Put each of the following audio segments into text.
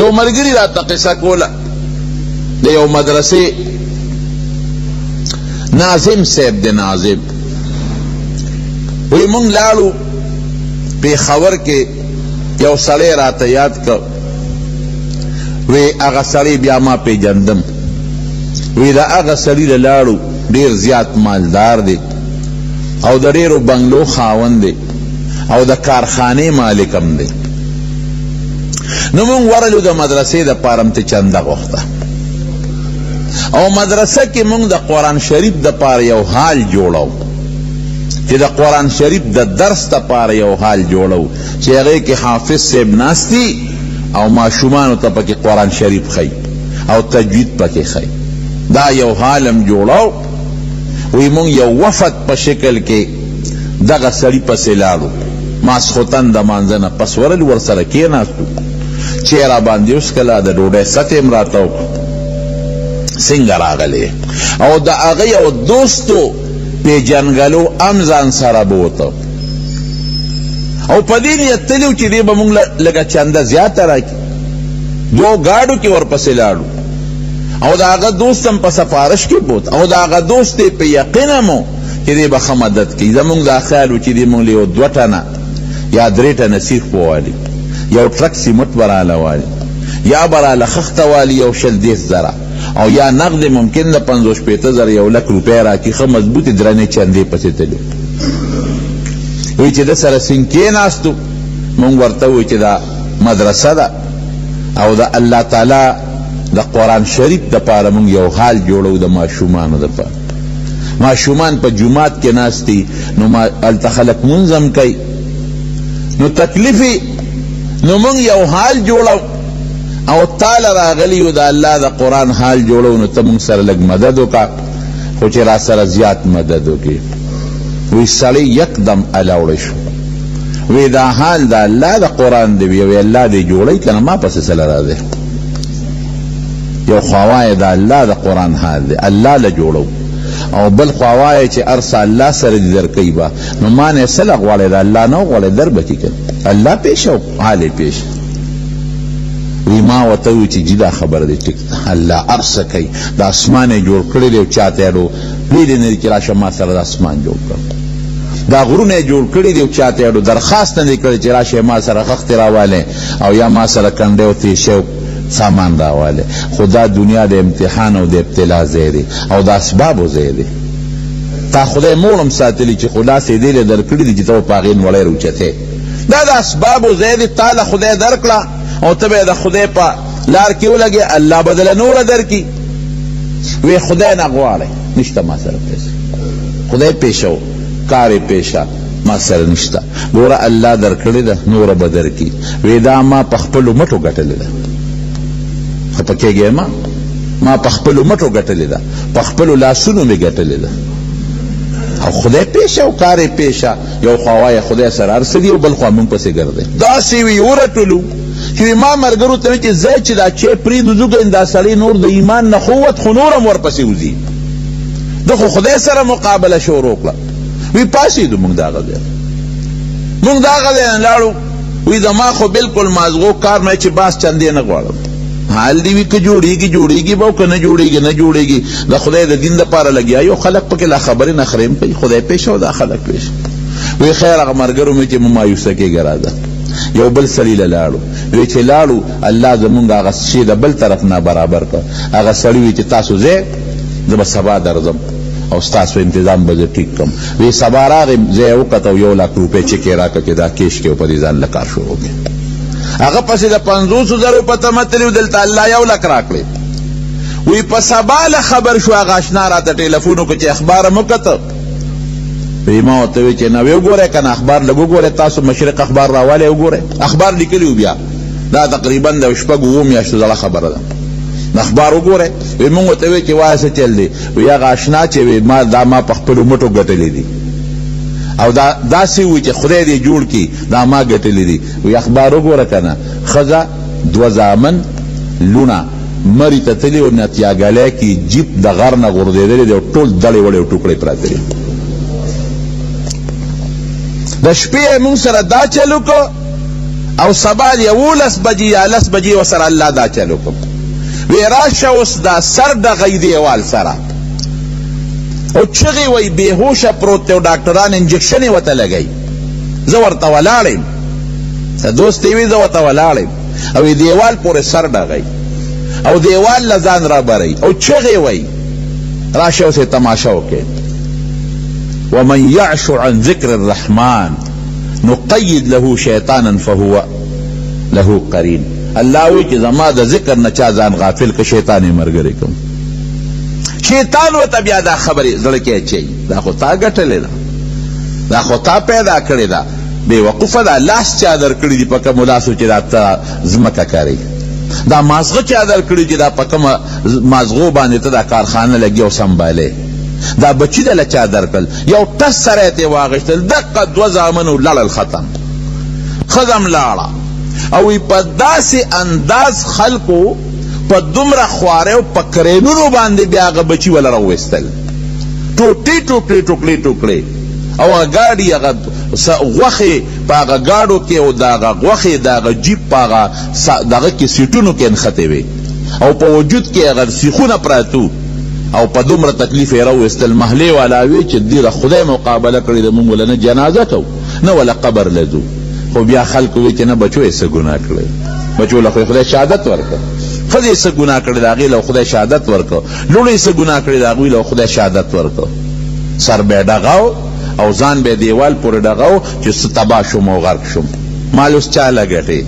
یو ملګري راته قصه کوله د یو مدرسې ناظم صاحب دی، ناظم وایي مونږ لاړو پېښور کې، یو سړی راته یاد کړ، وی هغه سړی بیا ما پېژندم، وی د هغه سړي له لاړو، ډېر زیات مالدار دی او د ډېرو بنګلو خاوند دی او د کارخانې مالک هم دی. نو مونږ ورلو د مدرسې دپاره هم ترې چنده غوښته، او مدرسه کې مونږ د قرآن شریف دپاره یو حال جوړو، چې د قرآن شریف د درس دپاره یو حال جوړو چې هغې کې حافظ صاحب ناست او ماشومانو ته پکې قرآن شریف ښیي او تجوید پکې ښیي. دا یو حال هم جوړو. وی مونږ یو وفد په شکل کې دغه سړي پسې لاړو، ماسخوتن د مانځه نه پس ورلو، ورسره کېناستو، چې را باندې وڅکله، د ډوډۍ ست یې هم راته وکړ، څنګه راغلی. او د هغه یو دوستو پېژندګلو هم ځان سره بوته، او په دې نیت تللی و چې دی به مونږ لږه چنده زیاته راکړي. دوو ګاډو کې ورپسې لاړو، او د هغه دوست هم په سفارش کې بوت، او د هغه دوست یې په یقین هم و چې دی به ښه مدد کوي. زمونږ دا خیال و چې دی مونږ له یو 2 ټنه یا 3 ټنه سیخ به والي، یو ټرک سیمټ به راله والي، یا به راله خښته والي یو 20 زره، او یا نقد ممکن د 50 60 زره 1 لک روپۍ راکړي، ښه مضبوطې درنې چندې پسې تللو. وایي چې ده سره څنګه کېناستو، مونږ ورته ووایي چې دا مدرسه ده او د الله تعالی د قرآن شریف دپاره مونږ یو حال جوړو د ماشومانو دپاره. ماشومان په جومات کې ناست دي، نو هلته خلک مونځ هم کوي، نو تکلیف، نو مونږ یو حال جوړو او تاله راغلي یو د الله د قرآن حال جوړو، نو ته مونږ سره لږ مدد وکړه، خو چې را سره زیات مدد وکړي. وی سړی یکدم الاوړی شو، وی دا حال د الله د قرآن دی، وی الله دې جوړوي که نه ما پسې څه راځی. یو خوا وایه د الله د قرآن حال دی، الله له جوړو، او بل خوا وایه چې هر څه الله سره دې درکوي به، نو ما نه څه له غواړی، د الله نه وغواړی در به کړي که الله پېښ او حال یې پېښ. وی ما ورته وویل چې جي دا خبره دې ټیک ده، الله هر څه کوي، د اسمان یې جوړ کړی دی او چاته یې اډو ویلي نه دي چې راشه ما سره د اسمان جوړ کړ، دا غرونه یې جوړ کړي دي او چاته یې اډو درخواست نه دی کړی چې راشه ما سره خښتې راوالی او یا ما سره کنډی او تیشه او سامان راوالی. خو دا دنیا د امتحان او د ابتلا ځای دی او د اسبابو ځای دی. تا خدای مور هم ساتلی چې خو لاس یې دې له درکړي دي چې ته به په هغې نوړی راوچتې. دا د اسبابو ځای دی، تا له خدای درکړه او ته به د خدای په لار کې ولګې، الله به دله نوره درکړي. وی خدای نه غواړی، نشته ما سره پیسې، خدای پېښو کار یې پېښه ما سره نشته، ګوره الله درکړې ده نوره به درکړي. وی دا ما په خپلو مټو ګټلې ده، خفه کېږې ما، ما په خپلو مټو ګټلې ده، په خپلو لاسونو مې ګټلې ده. او خدای پېښه او کار یې پېښه. یو خوا وایه خدای سره هر څه دي او بل خوا مونږ پسې ګرځي. داسې وي ورټلو چې ما ملګرو ته ویل چې ځای چې دا چای پرېږدو ځو، ګنې دا سړی نور د ایمان نه خو وت، خو نور هم ورپسې وځي، ده خو خدای سره مقابله شروع کړه. وی پاڅېدو مونږ د هغه ځای، مونږ د هغه ځای نه لاړو. وی زما خو بالکل مازغو کار نه چې باز چندې نه غواړم، حال دی وي که جوړېږي جوړېږي به، او که نه جوړېږي نه جوړېږي. د خدای د دین دپاره لګیا یو، خلک پکې لا خبرې نخرې هم کوي، خدای پېښه او دا خلک پېښه. وی خیر هغه ملګرو مې چې مه مایوسه کېږه راځه. یو بل سړي له لاړو، وی چې لاړو الله زمونږ هغه شی د بل طرف نه برابر کړ. هغه سړي وی چې تاسو ځئ، زه به سبا درځم او ستاسو انتظام به زه ټیک کړم. وی سبا راغی، زه یې وکتم او 1 لک روپۍ چک یې راکړ چې دا کیش کې او په دې ځان له کار شروع کړي. هغه پسې د 50 زرو په تمه تللی و، دلته الله 1 لک راکړی. وی په سبا له خبر شو، هغه اشنا راته ټیلیفون وکړ چې اخبار هم وکته. وی ما ورته وویل چې نه، وی وګورئ که نه اخبار لږ وګورئ، تاسو مشرق اخبار راوالی وګورئ، اخبار لیکلی و. بیا دا تقریبا د 6 7 میاشتو زړه خبره ده، اخبار وګورئ. وی مونږ ورته وویل چې وایه څه چل دی؟ وی هغه اشنا چې وی ما دا ما په خپلو مټو ګټلې دي، او دا داسې وي چې خدای دې جوړ کړي، دا ما ګټلې دي. وی اخبار وګوره که نه، ښځه 2 زامن لوڼه مري ته تللي او نتیاګلی کې جیپ د غر نه غورځېدلی دی او ټول دړې وړې او ټوکړې پراته دي. د شپې یې مونږ سره دا چل وکړ او سبا 11 بجې یا 10 بجې ورسره الله دا چل وکړم. وی راشه اوس دا سر ډغوي دیوال سره، او چغې وایي بېهوشه پروت دی، او ډاکټران انجکشن یې ورته لګوي. زه ورته ولاړ یم، دوست یې وي زه ورته ولاړ یم، او دیوال پورې سر ډغوي او دیوال له ځان رابروي او چغې وایي راشه اوس یې تماشه وکړئ. ومن يعش عن ذكر الرحمن نقيد له شيطانا فهو له قرين. الله وی چې زما د ذکر نه چا ځان غافل که شیطان یې ملګری کوم. شیطان ورته بیا دا خبرې زړه کې اچوي، دا خو تا ګټلې ده، دا خو تا پیدا کړې ده، بېوقوفه ده، لاس چا درکړي دي په کومو لاسو چې دا ته ځمکه کرې، دا مازغه چا درکړي چې دا په کومه مازغو باندې ته دا کارخانه لګي او سمبالې، دا بچی دله چا درکړل، یو ټس سره یې ترې واخیستل، دقه دوه زامن ولاړل ختم، ښځه هم لاړه. او په داسې انداز خلکو په دومره خوارۍ او په کرینونو باندې بیا هغه بچي وله راوویستل، ټوټې ټوټې ټوکړې ټوکړې، او هغه ګاډي هغه غوښې په هغه ګاډو کې او د هغه غوښې د هغه جیپ په هغه دغه کې سیټونو کې نښتې وې، او په وجود کې هغه سیخونه پراته، او په دومره تکلیف یې راوویستل. محلې والا وی چې دې د خدای مقابله کړې ده، موږ وله نه جنازه کوو نه وله قبر له ځو. خو بیا خلکو وی چې نه بچو یې څه ګناه کړې، بچو له خو یې خدای شهادت ورکړ، ښځې یې څه ګناه کړې د هغې له خدای شهادت ورکړ، لوڼې یې څه ګناه کړې د هغوی له خدای شهادت ورکړ. سر به یې ډغاو او ځان به یې دیوال پورې ډغاو چې څه تباه شوم او غرق شوم، مال اوس چا له ګټې.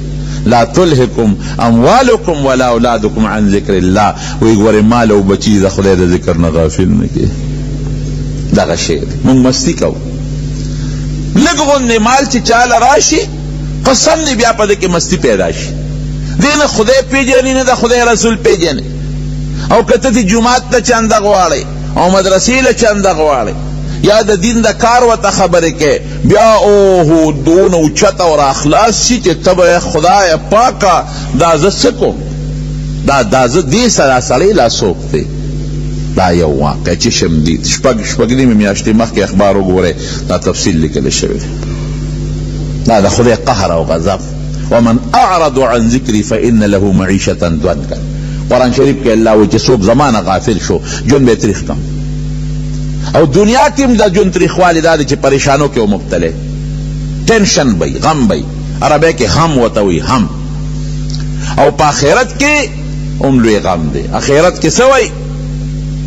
لا تلهکم اموالکم ولا اولادکم عن ذکر الله، وایي ګورې مال او بچي د خدای د ذکر نه غافل نه کړي. دغه شی دی، موږ مستي کوو، لږ غوندې مال چې چاله راشي قسم دی بیا په دې کې مستی پیدا شي. دی نه خدای پیژني نه د خدای رسول پیژني. او که ته دې جومات ته چنده غواړې او مدرسې له چنده غواړې یا د دین د کار ورته خبرې کوې، بیا اوهو دونه اوچت او راخلاص شي چې ته به خدایه پاکه دا زه څه کوم، دا زه دې سره سړی لا څوک دی. دا یو واقع چې شمدید شپږ نیمې میاشتې مخکې اخبار وګورئ، دا تفصیل لیکل شوی دی. دا د خدای قهر او غضب. ومن اعرض عن ذکري فإن له معیشة ضنکا. قرآن شریف کې الله وایي چې څوک زما نه غافل شو ژوند به یې تریخ کړم. او دنیا کې هم د ژوند تریخوالی دا دی چې پریشانو کې مبتلا، ټینشن به وي، غم به وي، عربی کې هم ورته وایي هم. او په آخرت کې هم لوی غم دی. آخرت کې څه وایي؟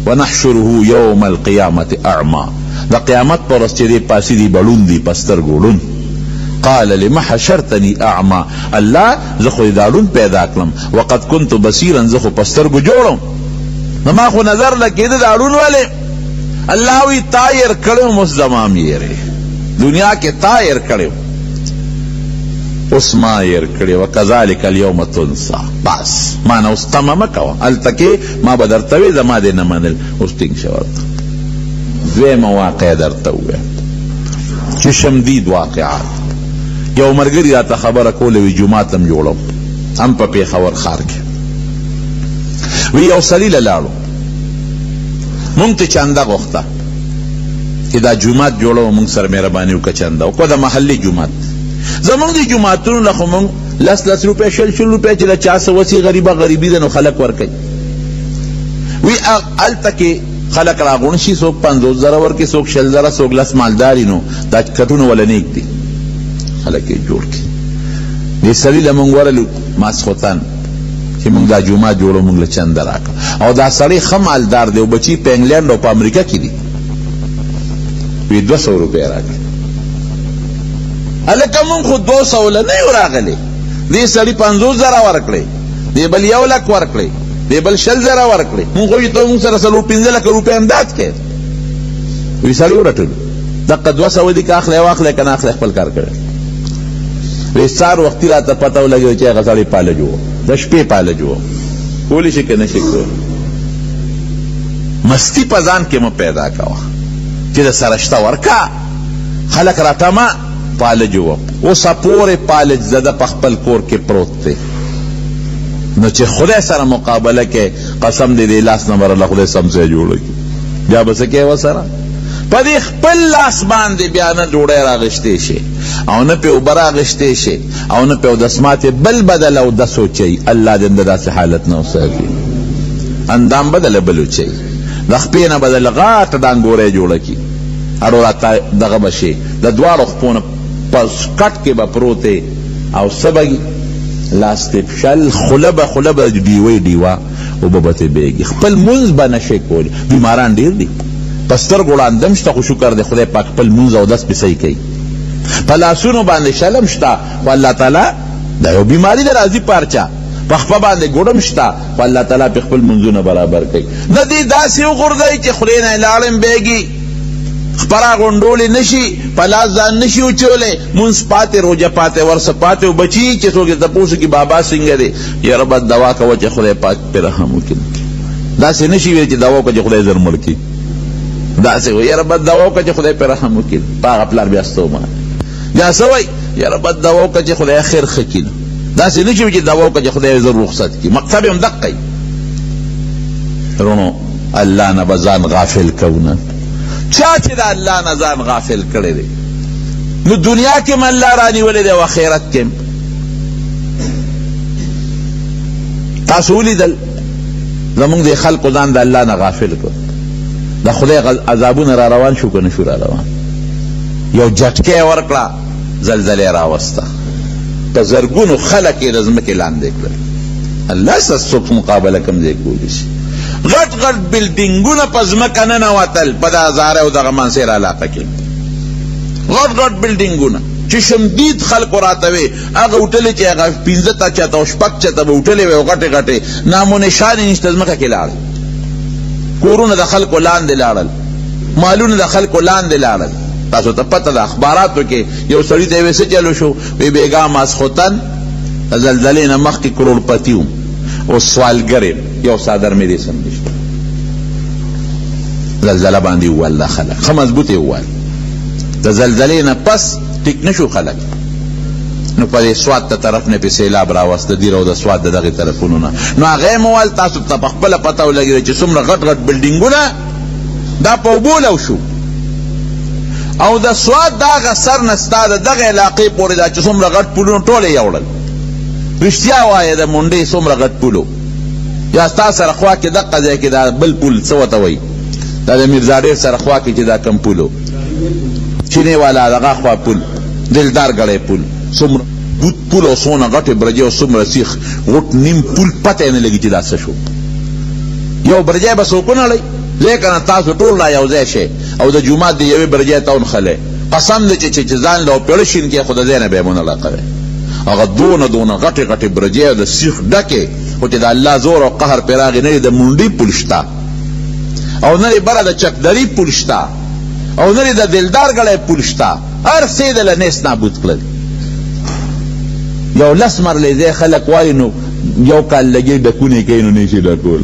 ونحشره یوم القیامة اعمی. د قیامت پر ورځ چې دی پاسي دی به ړوند دی، په سترګو ړوند. قال لم حشرتني اعمی، الله زه خو دا ړوند پیدا کړم، وقد كنت بصیرا، زه خو په سترګو جوړم، نو ما خو نظر لکېده دا ړوند ولې؟ الله وی تا یې کړی وم، اوس زما هم یې دنیا کې تا یې کړی، اوس ما یې کړی. وکذلک الیوم تنسی. بس ما نه اوس تمه مه کوه، هلته کې ما به درته وې زما دې نه منل، اوس ټینګ شه ورته. دویمه واقعه درته ووایم چې شمدید واقعات. یو ملګري راته خبره کوله، وي جومات هم جوړوم، هم په پېښور ښار کې. وی یو سړي له لاړو، مونږ ته چنده غوښته چې دا جومات جوړوو، مونږ سره مهرباني وکړه چنده وکړه. د محلي جومات، زمونږ د جوماتونو له خو مونږ لس لس روپۍ شل شل روپۍ چې له چا څه وسي، غریبه غریبي ده نو خلک ورکوي. وی هلته کې خلک راغونډ شي، څوک 50,000 ورکړي، څوک 20,000، څوک لس، مالداري نو دا کټونه وله نېږدي، خلک یې جوړ کړي. دې سړي له مونږ ورلو ماسخوتن چې مونږ دا جومات جوړو، مونږ له چنده راکړه. او دا سړی ښه مالدار دی او بچي په انګلینډ او په امریکا کې دي. وی 200 روپۍ راکړه. هلکه مونږ خو 200 له نه یو راغلي، دې سړي 50,000 ورکړې، دې بل 1 لک ورکړې، دې بل 20,000 ورکړې، مونږ خو یې ته مونږ سره 4-5 لکه روپۍ امداد کړې. وی سړي ورټلو دقه 200 دي، که اخلې واخلې، که نه اخلې خپل کار کوي. وی سهار وختي راته پته ولګېده چې هغه سړی پاله جوړ، د شپې پاله جوړ، کولی شي که نه شي کولی. مستی په ځان کې مه پیدا کوه چې د سره شته ورکه، خلک راټمه پاله جوړ. اوسه پورې پالج زده په خپل کور کې پروت دی، نو چې خدای سره مقابله کوي، قسم دې دې لاس نه ورله خدای سم ځای جوړ کړي، بیا به څه کوې ورسره؟ په دې خپل لاس باندې بیا نه ډوډۍ راغشتې شي او نه پې اوبه راغېستې شي او نه پې اودس ماتې بل بدل اودس وچوي. الله دې د داسې حالت نه وساتي. اندام بدله بل وچوي، د خپې نه بدل غاټه ډانګوری جوړه کړي، اړو راته دغه به شي، د دواړو خپو نه په کټ کې به پروت او څه به لاس تې پښل، خوله به خوله به ډیوې ډیوه اوبه به ترې بهېږي، خپل لمونځ به نه شي کولی. بیماران ډېر دي، په سترګو ړانده هم شته، خو شکر دی خدای پاک خپل لمونځ اودس پې صحیح کوي. په لاسونو باندې شل هم شته، خو الله تعالی دا یو بیماري ده راځي په هر چا. په خپه باندې ګوډ هم شته، خو الله تعالی پې خپل لمونځونه برابر کوي. د دې داسې وغورځوي چې خولې نه یې لاړې هم بهېږي، خپه راغونډولی نه شي، په لاس ځان نه شي وچولی، مونځ پاتې، روژه پاتې، ورڅه پاتې او بچي چې څوک یې تپوس وکړي بابا څنګه دی، یاره بس دوا کوه چې خدای پاک پرې رحم وکړي. داسې نه شي ویلی چې دوا وکړه چې خدای زر مړ کړي، داسې وایي یاره بس دوا وکړه چې خدای پرې رحم وکړي. په هغه پلار بیا ستومانه بیا څه وایي، یاره بس دوا وکړه چې خدای خیر ښه کړي. داسې نه شي چې دوا وکړه چې خدای زر رخصت کړي، مقصد یې هم دقه وي. وروڼو الله نه به ځان غافل کوو نه. چا چې د الله نه ځان غافل کړی دی نو دنیا کې هم الله رانیولی دی او آخرت کې هم. تاسو ولیدل زمونږ دې خلکو ځان د الله نه غافل کړ، د خدای عذابونه را روان شو که نه شو را روان؟ یو جټکه یې ورکړه، زلزله یې راوسته، په زرګونو خلک یې د ځمکې لاندې کړل. الله سره څوک مقابله کوم ځای کولی شي؟ غټ غټ بلډینګونه په ځمکه ننوتل، په د هزاره او دغه مانسهره علاقه کې غټ غټ بلډینګونه چې شمدید خلکو راته وي، هغه هوټلې چې هغه 5 چته او 6 چته به هوټلې وې او غټې غټې نام و نشان یې نشته، ځمکه کې لاړل، کورونه د خلکو لاندې لاړل، مالونه د خلکو لاندې لاړل. تاسو ته پته ده اخباراتو کې یو سړي ته یې څه چلو شو، وی بېګا ماسخوتن د زلزلې نه مخکې کروړپتي وم، اوس سوالګر یم، یو څادر مې دې سم نشته. زلزله باندې ووهل دا خلک، ښه مضبوط یې ووهل. د زلزلې نه پس ټیک نه شو خلک، نو په دې سوات ته طرف نه پې سیلاب راوست، د دیر او د سوات د دغې طرفونو نه. نو هغه یې ووهل، تاسو ته په خپله پته ولګېده چې څومره غټ غټ بلډینګونه دا په اوبو لو شو. او د سوات د هغه سر نه ستا د دغې علاقې پورې دا چې څومره غټ پولونه ټول یې یوړل. رښتیا وایه د مونډې څومره غټ پولو، یا ستا سره خوا کې دقه ځای کې دا بل پول څه ورته وایي، دا د میرزا ډېر سره خوا کې چې دا کوم پولو چینې والا دغه خوا پول، دلدار ګړی پول، څومره بوت پول او څونه غټې برجې او څومره سیخ غټ نیم پول، پته یې نه لګي چې دا څه شو. یو برجی به څوک ونړوي ځای که نه تاسو ټول را یو ځای شئ او د جومات د یوې برجی ته ونښلئ، قسم دی چې ځان له پېړه شین کړئ، خو د ځای نه به یې ونه لقوئ. هغه دونه دونه غټې غټې برجې او د سیخ ډکې، خو چې د الله زور او قهر پرې راغی، نه یې د مونډي پول شته او نه یې بره د چکدري پول شته او نه یې د دلدار ګړی پول شته، هر څه یې د له نیست نابود کړل. یو 10 مرلې ځای خلک وایي نو یو کال لګي ډکونې کوي نو نه شي ډکول.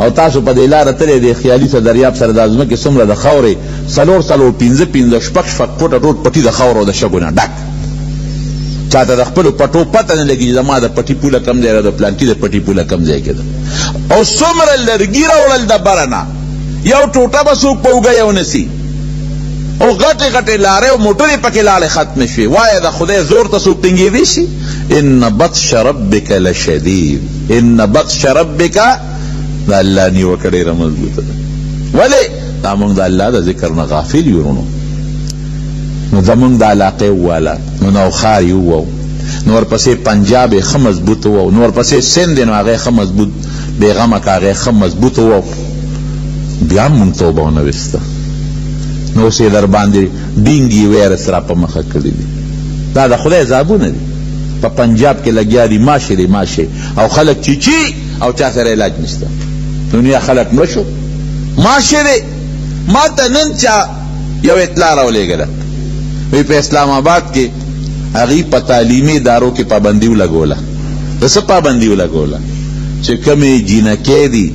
او تاسو په دې لاره تللی دی خیالي څه دریاب سره دا ځمکې څومره د خاورې 4 4 5 5 6 6 فوټه ټول پټي د خاورو د شګو نه ډک، چاته د خپلو پټو پته نه لګي چې زما د پټي پوله کوم ځای ده، د پلانکي د پټي پوله کوم ځای کې ده. او څومره لرګي راوړل د بره نه، یو ټوټه به څوک په اوږه یو نسي، او غټې غټې لارې او موټرې پکې لاړې ختمې شوې. وایه د خدای زور ته څوک ټینګېدی شي؟ ان بطش ربک لشدید، ان بطش ربک، د الله نیوکه ډېره مضبوطه ده. ولې؟ دا موږ د الله د ذکر نه غافل یو وروڼو. نو زموږ د علاقې وواله، نو نوښار یې ووو، نو ورپسې پنجاب یې ښه مضبوط ووو، نو ورپسې سند یې نو هغه یې ښه مضبوط بېغمه که هغه یې ښه مضبوط ووو، بیا هم موږ توبه ونه ویسته. نو اوس یې در باندې ډینګي ویرس را په مخه کړي دي. دا د خدای عذابونه دي. په پنجاب کې لګیا دي ماشې دي ماشې، او خلک چیچي او چا سره علاج نشته. دنیا خلک مړه شو ماشې دی. ما ته نن چا یو اطلاع راولېږله، وی په اسلام آباد کې هغوی په تعلیمي ادارو کې پابندي ولګوله. د څه پابندي ولګوله؟ چې کومې جینکې دي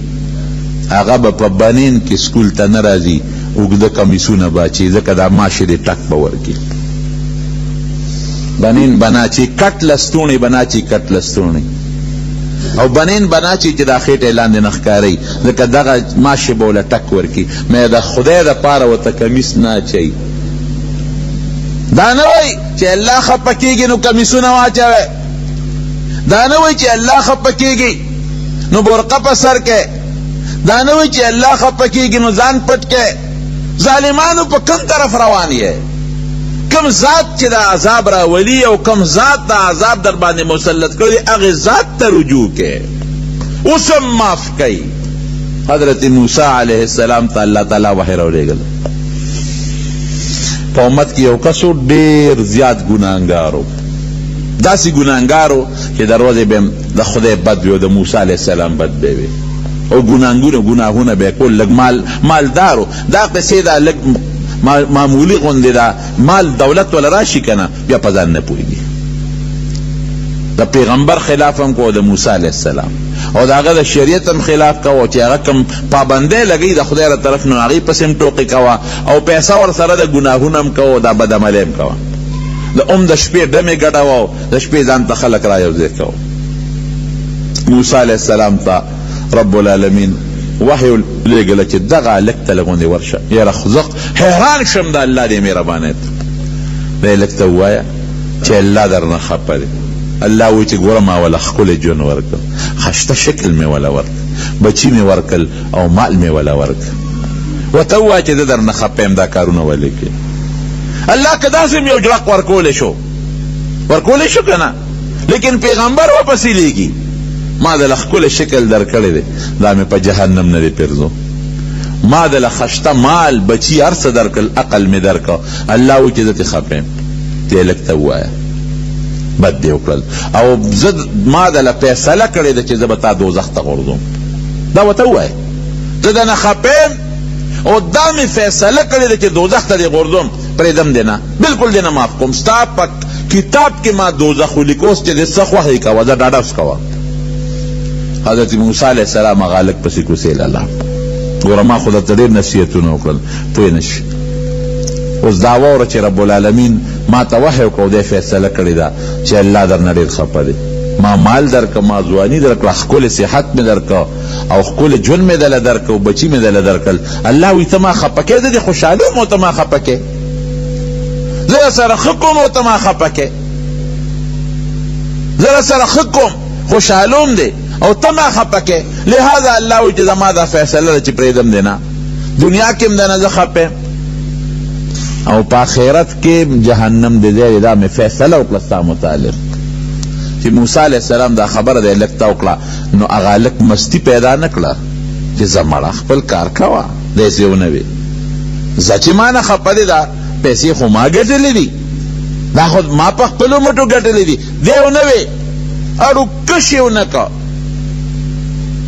هغه به په بنین کې سکول ته نه راځي، اوږده کمیسونه به اچوي، ځکه دا ماشې دې ټک به ورکړي. بنین به نه اچوي، کټ لستوڼې به نه اچوي، کټ لستوڼې او بنین به نه اچوي چې دا خېټه یې لاندې نه ښکاري، ځکه دغه ماشې به ورله ټک ورکړي. مې د خدای دپاره ورته کمیس نه اچوي. دا نه وایي چې الله خفه کېږي نو کمیسونه واچوې، دا نه وایي چې الله خفه کېږي نو برقه په سر کې، دا نه وایي چې الله خفه کېږي نو ځان پټ کې. ظالمانو په کوم طرف روان یې؟ کوم ذات چې د عذاب راولي او کوم ذات د عذاب در باندې مسلط کړی، هغې ذات ته رجوع کې، اوس هم معاف کوي. حضرت موسی علیه السلام ته الله تعالی وحی راولېږله. په امت کې یو کس و، ډېر زیات ګناهګار و، داسې ګناهګار و چې د ورځې به هم د خدای بد وي او د موسی علیه السلام بد به وي، او ګناهونه به یې کول. لږ مالدار و، دا قصې دا لږ معمولي غوندې ده، مال دولت وله راشي که نه بیا په ځان نه پوهېږي. د پیغمبر خلاف هم کوه، د موسی علیه السلام او د هغه د شریعت هم خلاف کوه، چې هغه کوم پابندۍ لګوي د خدای له طرف نو هغې پسې هم ټوقې کوه، او پیسه ورسره د ګناهونه هم کوه، دا بدعملۍ هم کوه. د هم د شپې ډمې ګډوه او د شپې ځان ته خلک را یوځای کوه. موسی علیه السلام ته رب العالمین وحی ولېږله چې دغه هلک ته لږ غوندې ورشه. یاره زه حیران شم د الله دې مهربانۍ ته. دی هلک ته ووایه چې الله درنه خفه دی. الله وایي چې ګوره ما وله ښکلی ژوند ورکړ، ښایسته شکل مې وله ورکړ، بچي مې ورکړل او مال مې وله ورکړ. ورته ووایه چې زه درنه خفه یم، دا کارونه ولې کوې؟ الله که داسې هم یو جړق ورکولی شو، ورکولی شو که نه، لیکن پیغمبر ورپسې لېږي، ما دله ښکلی شکل درکړی دی، دا مې په جهنم نه دی پیرزو، ما دله ښایسته مال بچي هر څه درکړل، عقل مې درکړ. الله وایي چې زه ترې خفه یم. دې هلک ته ووایه بد دې وکړل، او زه ما دله فیصله کړې ده چې زه به تا دوزخ ته غورځوم. دا ورته ووایه زه درنه خفه یم او دا مې فیصله کړې ده چې دوزخ ته دې غورځوم، پرېږدم دې نه، بالکل دې نه معاف کوم. ستا په کتاب کې ما دوزخ ولیکه، اوس چې دې څه خوښې کوه، زه ډاډه اوس کوه. حضرت موسی علیه السلام هغه هلک پسې کوڅې له لاړ. ګوره ما خو درته ډېر نصیحتونه وکړل، پوه نه شوې. اوس دا واوره چې رب العالمین ما ته وحی وکړه او دی فیصله کړې ده چې الله درنه ډېر خفه دی. ما مال درکړ، ما ځواني درکړه، ښکلی صحت مې درکړ او ښکلی ژوند مې دله درکړ او بچي مې دله درکړل. الله وایي ته ما خفه کوې، زه دې خوشحالوم او ته ما خفه کوې، زه در سره ښه کوم او ته ما خفه کوې، زه در سره ښه کوم خوشحالوم دی او ته ما خفه کوې. لهذا الله وایي چې زما دا فیصله ده چې پرېږدم دې نه، دنیا کې هم درنه زه خفه یم او په آخرت کې جهنم دې ځای دی. دا مې فیصله وکړه ستا متعلق. چې موسی علیه السلام دا خبره دی هلک ته وکړه، نو هغه هلک مستی پیدا نه کړه چې ځه مړه خپل کار کوه، داسې ونه وي ځه چې ما نه خفه دی، دا پیسې خو ما ګټلې دي، دا خو ما په خپلو مټو ګټلې دي، دی ونه وي اړو کش یې ونه کړ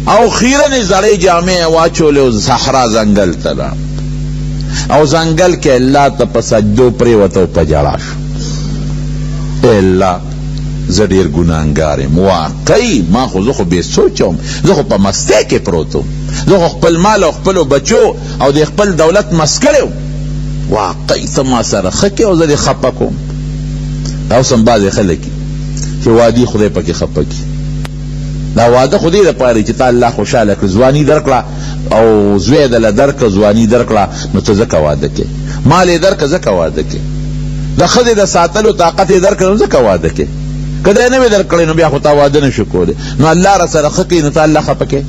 او خیرنې زړې جامې یې واچولې او صحرا ځنګل ته لاړ او ځنګل کې الله ته په سجدو پرېوته او په ژړا شو. ای الله زه ډېر ګناهګار یم، واقعي ما خو زه خو بې سوچه وم، زه خو په مستۍ کې پروت وم، زه خو خپل مال او خپلو بچو او د خپل دولت مست کړی وم، واقعي ته ما سره ښه کوې او زه دې خفه کوم. دا اوس هم بعضې خلک چې وادي خدای پکې خفه کړي. دا واده خو دې دپاره چې تا الله خوشحاله کړي، ځواني درکړه او زوی دله درکړه، ځواني درکړه نو ته ځکه واده کوې، مال یې درکړه ځکه واده کوې، د ښځې د ساتلو طاقت یې درکړه نو ځکه واده کوې، که دی نه وي درکړی نو بیا خو تا واده نه شو کولی. نو الله را سره ښه کوي نو ته الله خفه کوې.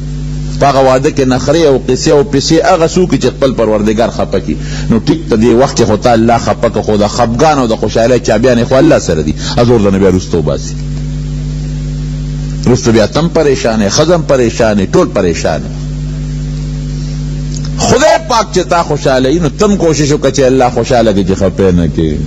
په هغه واده کې نخرې او قصې او پسې هغه څوک چې خپل پروردګار خفه کړي. نو ټیک ته دې وخت کې خو تا الله خفه کړه، خو د خفګان او د خوشحالۍ چابیانې خو الله سره دي، ازور درنه بیا وروسته وباسي. وروسته بیا تم پریشان یې، ښځه هم پریشان یې، ټول پریشان یې. خدای پاک چې تا خوشحاله نو تم کوشش وکړه چې الله خوشحاله کړي چې خفه نه کړي.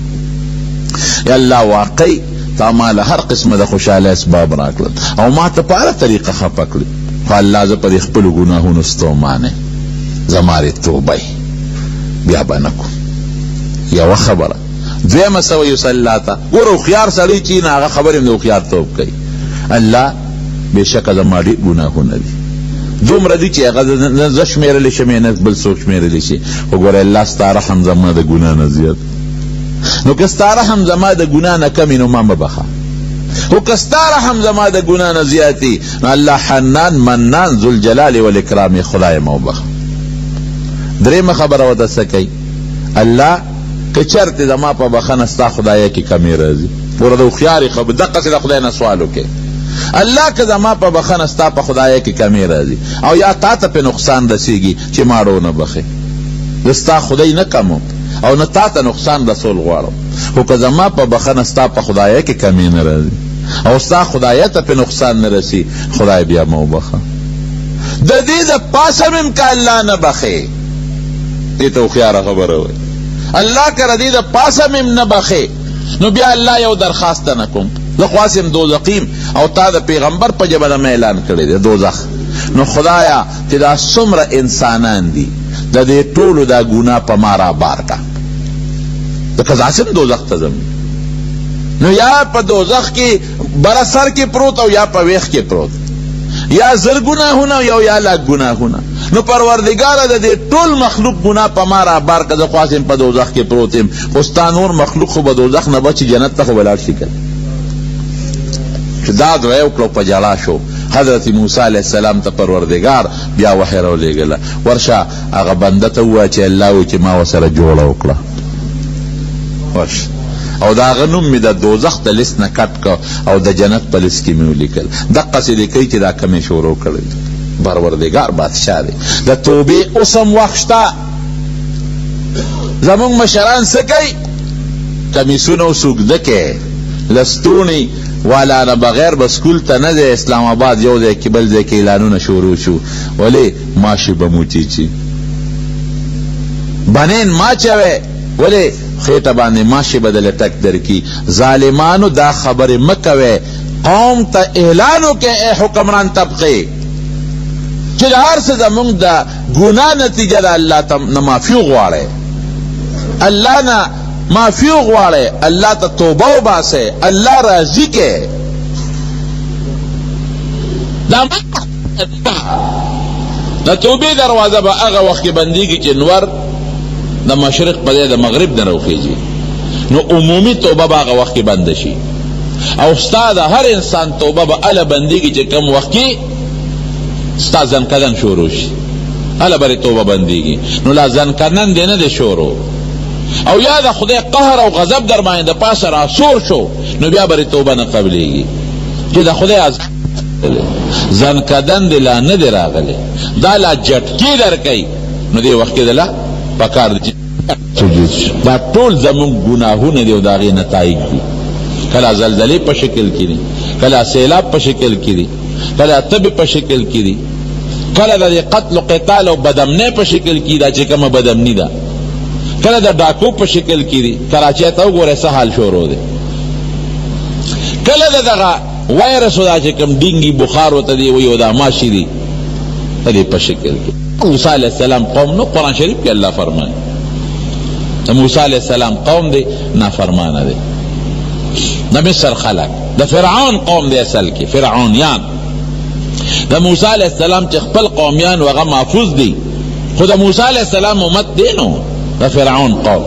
یا الله واقعي تا ما له هر قسمه د خوشحالۍ اسباب راکړل او ما ته په هره طریقه خفه کړې، خو الله زه په دې خپلو ګناهونو ستومانه یم، زما دې توبه بیا به نه کوم. یوه خبره. دویمه څه وایي اوس الله ته؟ ګوره هوښیار سړی چې نه هغه خبرې هم د هوښیارتوب کوي. الله بېشکه زما ډېر ګناهونه دي، دومره دي چې هغه نه زه شمېرلی شم نه بل څوک شمېرلی شي، خو ګوره الله ستا رحم زما د ګناه نه زیات، نو که ستا رحم زما د ګناه نه کم نو ما مه بخښه، خو که ستا رحم زما د ګناه نه زیات نو الله حنان منان ذوالجلال والاکرام خدای ما وبخښه. درېیمه خبره ورته څه کوي؟ الله که چېرته زما په بخښنه ستا خدایه کې کمی راځي. ګوره د هوښیارې خبرې دقسې د خدای نه سوال وکړې، الله که زما په بخښنه ستا په خدایه کې کمی راځي او یا تا ته پې نقصان رسېږي چې ما ونه بخښې، زه ستا خدای نه کموم او نه تا ته نقصان رسول غواړم، خو که زما په بخښنه ستا په خدایه کې کمی نه راځي او ستا خدایه ته پې نقصان نه رسي، خدای بیا ما وبخښه. د دې د پاسه مې هم که الله نه بخښې، دې ته هوښیاره خبره وایي، الله که د دې د پاسه مې هم نه بخښې نو بیا الله یو درخواست نه کوم، زه خو هسې هم دوزخي یم او تا د پیغمبر په ژبه د ما اعلان کړی دی دوزخ، نو خدایا چې دا څومره انسانان دي د دې ټولو دا ګناه په ما را بار کړه، ځکه زه هسې هم دوزخ ته ځم. نو یا په دوزخ کې بره سر کې پروت او یا په ویښ کې پروت، یا زر ګناهونه او یا لاک ګناهونه، نو پروردګاره د دې ټول مخلوق ګناه په ما را بار کړه، زه خو هسې هم په دوزخ کې پروت یم، خو ستا نور مخلوق خو به دوزخ نه بچي جنت ته خو به لاړ شي. که چې دا دعا یې وکړه په ژړا شو. حضرت موسی علیه السلام ته پروردګار بیا وحی راولېږله، ورشه هغه بنده ته ووایه چې الله وایي چې ما ورسره جوړه وکړه، ورشه او د هغه نوم مې د دوزخ د لیست نه کټ کړ او د جنت په لیست کې مې ولیکل. دقسې دې کوي چې دا کمې شروع کړی. پروردګار بادشاه دی، د توبې اوس هم وخت شته. زموږ مشران څه کوي؟ کمیسونه اوس اوږده کوي، لستوڼي والا نه بغیر به سکول ته نه ځي. اسلام آباد یو ځای کې بل ځای کې اعلانونه شروع شو، ولې ماشي به مو چیچي، بنین ماچوي، ولې خېټه باندې ماشي به دله ټک درکي. ظالمانو دا خبرې مه کوئ، قوم ته اعلان وکړئ ای حکمران طبقې چې د هر څه زموږ د ګناه نتیجه ده، الله ته نه معافي وغواړئ، الله نه معافي وغواړئ، الله ته توبه وباسئ، الله راضي کړئ. دا د توبې دروازه به هغه وخت کې بندېږي چې نور د مشرق په ځای د مغرب نه راوخېږي، نو عمومي توبه به هغه وخت کې بنده شي. او ستا د هر انسان توبه به هله بندېږي چې کوم وخت کې ستا ځنکدن شروع شي، هله به توبه بندېږي. نو لا ځنکدن دې نه دی شروع، او یا د خدای قهر او غضب در باندې د پاسه راسور شو، نو بیا به توبه نه قبلېږي چې د خدای عذاب ځنکدن دې لا نه دی راغلی، دا لا جټکې درکوي، نو دې وخت کې دله پکار دی سجود شي. دا ټول زموږ ګناهونه دي او د هغې نتایج دي. کله زلزلې په شکل کې دي، کله سیلاب په شکل کې دي، کله تبې په شکل کې دي، کله د دې قتل و قتال او بدامنۍ په شکل کې ده چې کومه بدامني ده، کله د ډاکو په شکل کې دي. کراچۍ ته وګورئ څه حال شروع دی. کله د دغه وایرس دا چې کوم ډینګي بخار ورته دی وایي او دا ماشي دي د دې په شکل کې. موسی علیه السلام قوم، نو قرآن شریف کې الله فرمایي د موسی علیه السلام قوم دی نافرمانه دی، د مصر خلک، د فرعون قوم دی، اصل کې فرعونیان. د موسی علیه السلام چې خپل قومیان هغه محفوظ دي، خو د موسی علیه السلام امت دی نو د فرعون قوم.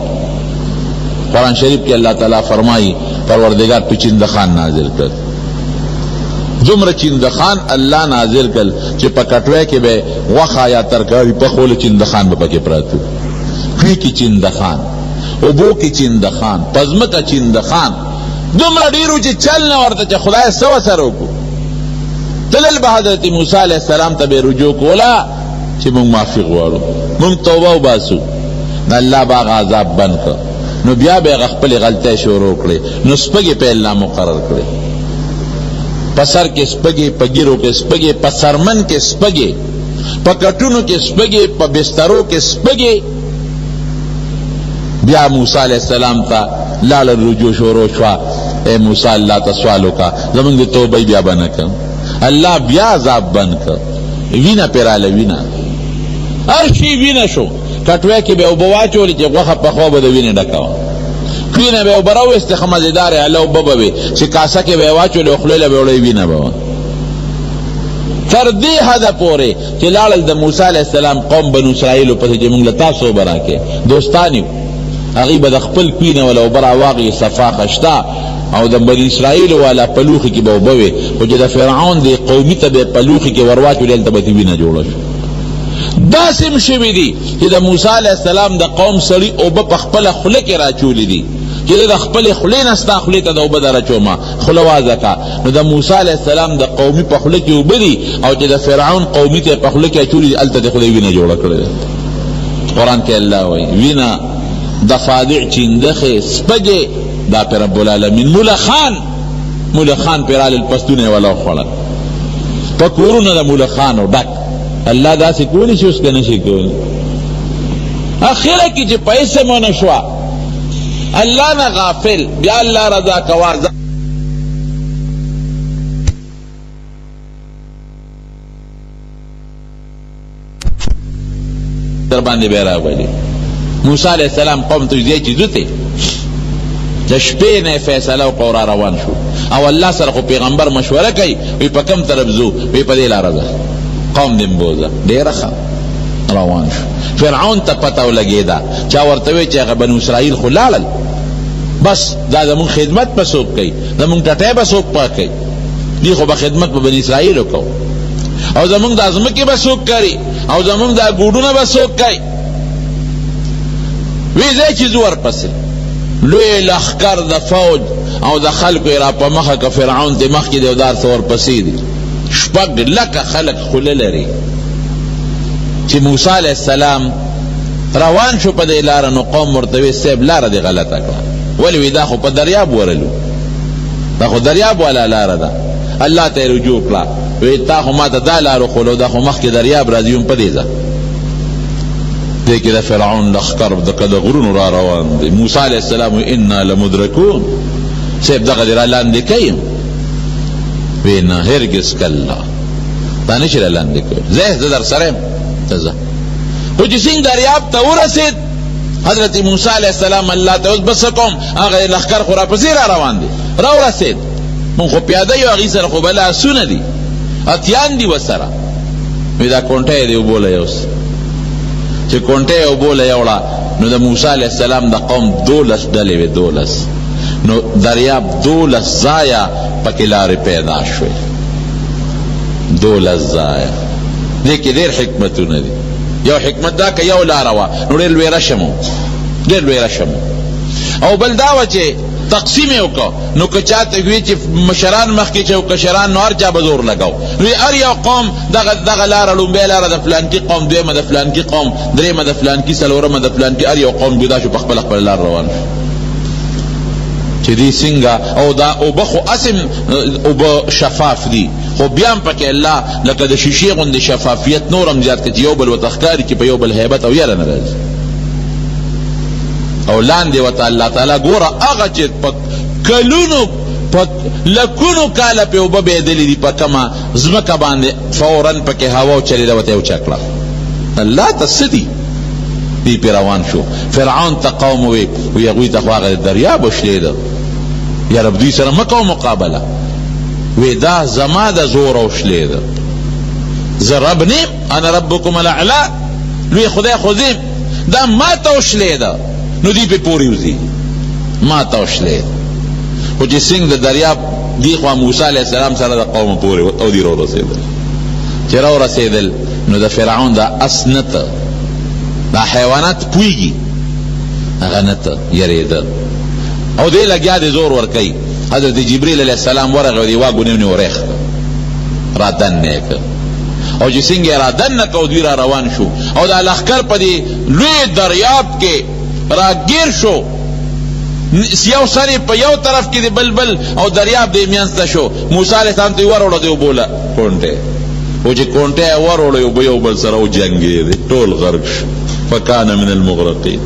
قرآن شریف کې الله تعالی فرمایي پروردګار په چیندخان نازل کړ، دومره چیندخان الله نازل کړ چې په کټوی کې به غوښه یا ترکاري پخول چیندخان به پکې پراته، کوی کې چیندخان، اوبو کې چیندخان، په ځمکه چیندخان، دومره ډېر و چې چل نه ورته چې خدای څه ورسره وکړو. تلل به حضرت موسی علیه السلام ته به رجوع کوله چې موږ معافي غواړو، موږ توبه وباسو، نو الله به هغه عذاب بند کړ. نو بیا به هغه خپلې غلطۍ شروع کړې، نو سپږې په الله مقرر کړې، په سر کې سپږې، په ګیرو کې سپږې، په څرمن کې سپږې، په کټونو کې سپږې، په بسترو کې سپږې. بیا موسی علیه السلام ته لاړه رجوع شروع شوه، ای موسی الله ته سوال وکړه زموږ د توبې بیا به نه کوم. الله بیا عذاب بند کړ، وینه پرې راله، وینه هر شي وینه شو. کټوی کې به اوبه واچولې چې غوښه پخوه به د وینې ډکه وه، کوی نه به اوبه راویستې، ښه مزېدارې هله اوبه به وې چې کاسه کې به یې واچولې او خولې له به وړې وینه به وه. تر دې حده پورې چې لاړل د موسی علیه السلام قوم بنو اسرائیلو پسې چې موږ له تاسو اوبه راکړئ، دوستان یو، هغوی به د خپل کوی نه وله اوبه راواغلې، صفا خشته، او د بني اسرائیلو والا په لوښي کې به اوبه وې، خو چې د فرعون دې قومي ته به یې په لوښي کې ورواچولې هلته به ترې وینه جوړه شوه. داسې هم شوي دي چې د موسی علیه السلام د قوم سړي اوبه په خپله خوله کې راچولي دي چې زه د خپلې خولې نه ستا خولې ته د اوبه در اچوم، خوله وازه کړه. نو د موسی علیه السلام د قومي په خوله کې اوبه دي او چې د فرعون قومي ته په خوله کې اچولي دي، هلته دې خدای وینه جوړه کړې ده. قرآن کې الله وایي وینه، ضفادع، چیندخې، سپږې، دا په رب العالمین ملخان، ملخان پرې رالل، پستونه یې ولا وخوړل، په کورونه د ملخانو ډک. الله داسې کولی شي اوس که نه شي کولی؟ اخره کې چې پیسې مو نه شوه، الله نه غافل، بیا الله رضا کوه. در باندې به راولي. موسی علیه السلام قوم ته ځای چې ځوتې د شپې نه فیصله وکړه، را روان شو. او الله سره خو پیغمبر مشوره کوي، وی په کوم طرف ځو؟ وی په دې لاره ځه، قوم دې بوځه. ډېره ښه روان شو. فرعون ته پته ولګېده، چا ورته ویل چې هغه بنو اسرائیل خو لاړل، بس دا زموږ خدمت به څوک کوي، زموږ ټټی به څوک پاک کوي، دوی خو به خدمت په بني اسرائیل وکړو، او زموږ دا ځمکې به څوک کري، او زموږ دا ګوډونه به څوک کوي. وی ځای چې ځو ورپسې لوی لښکر د فوج او د خلکو یې را په مخه که فرعون ته مخکې دی او دا څه ورپسې دي. 6 لکه خلک خوله لري. چې موسی علیه السلام روان شو په دې لاره، نو قوم ورته وی صاحب لاره دې غلطه کړه. ولې؟ وی دا خو په دریاب ورلو، دا خو دریاب والا لاره ده. الله ته یې رجوع کړه، وی تا خو ماته دا لار وښوله، دا خو مخکې دریاب راځي، هم په دې ځه. دې کې د فرعون لښکر د غرونو را روان دی. موسی علیه السلام وی انا لمدرکون، صاحب دغه دې را لاندې کوي. وی نه، هرګز کلا، دا نه شي را لاندې کوي، ځه زه در سره یم، ته ځه. خو چې څنګه دریاب ته ورسېد، حضرت موسی علیه السلام الله ته اوس بس کوم، هغه لښکر خو راپسې را روان دی، را ورسېد. مونږ خو پیاده یو، هغوی سره خو بله اسونه دي، اتیان دي ورسره. وی دا کونټه یې دی وبوله اوس. چې کونټه یې وبوله یوړه، نو د موسی علیه السلام د قوم 12 ډلې وې، 12. نو دریاب 12 ځایه پکې لارې پیدا شوې، 12 ځایه. دې کې ډېر حکمتونه دي. یو حکمت دا که یو لاره وه نو ډېر لوی رشم و، ډېر لوی رشم و. او بل دا وه چې تقسیم یې وکړ، نو که چا ته وی چې مشران مخکې چې او کشران، نو هر چا به زور لګاو. نو هر یو قوم دغه لاره، لومبۍ لاره د فلانکي قوم، دویمه د فلانکي قوم، درېیمه د فلانکي، څلورمه د فلانکي، هر یو قوم جدا شو په خپله خپله لار روان شو. چې دې څنګه او دا اوبه خو هسې اوبه شفاف دي، خو بیا هم پکې الله لکه د شیشې غوندې شفافیت نور هم زیات کړي چې یو بل ورته ښکاري چې په یو بل هیبت او یره نه راځي. او لاندې ورته الله تعالی ګوره هغه چې په کلونو په لکونو کاله پې اوبه بهېدلې دي، په کومه ځمکه باندې فورا پکې هوا وچلېده، ورته یې وچه کړه. الله ته څه دي؟ دی پې روان شو. فرعون ته قوم ووی، وی هغوی ته خو هغه دریاب وشلېده، یا رب دوی سره مه کوه مقابله. وی دا زما د زور وشلېده، زه رب نه یم، انا ربکم الاعلی، لوی خدای خو زه یم، دا ما ته وشلېده، نو دوی پې پورې وځي، ما ته وشلېده. خو چې څنګه د دریاب دې خوا موسی علیه السلام سره د قوم پورې او دوی راورسېدل. چې راورسېدل نو د فرعون دا اس نه ته، دا حیوانات پوهېږي، هغه نه ته یرېده او دی لګیا دی زور ورکوي. حضرت جبریل علیه السلام ورغی او دی واګو نیو نیو ورېښ کړ، را دننه یې کړ. او چې څنګه یې را دننه کړ، دوی را روان شو او دا لښکر په دې لوی دریاب کې راګیر شو. یو سر یې په یو طرف کې دی، بل بل، او دریاب دی مینځ ته شو. موسی علیه السلام ته یې وروړه، دی وبوله کونټه. خو چې کونټه یې وروړه، یو به یو بل سره وجنګېدی، ټول غرق شو. فکان من المغرقین.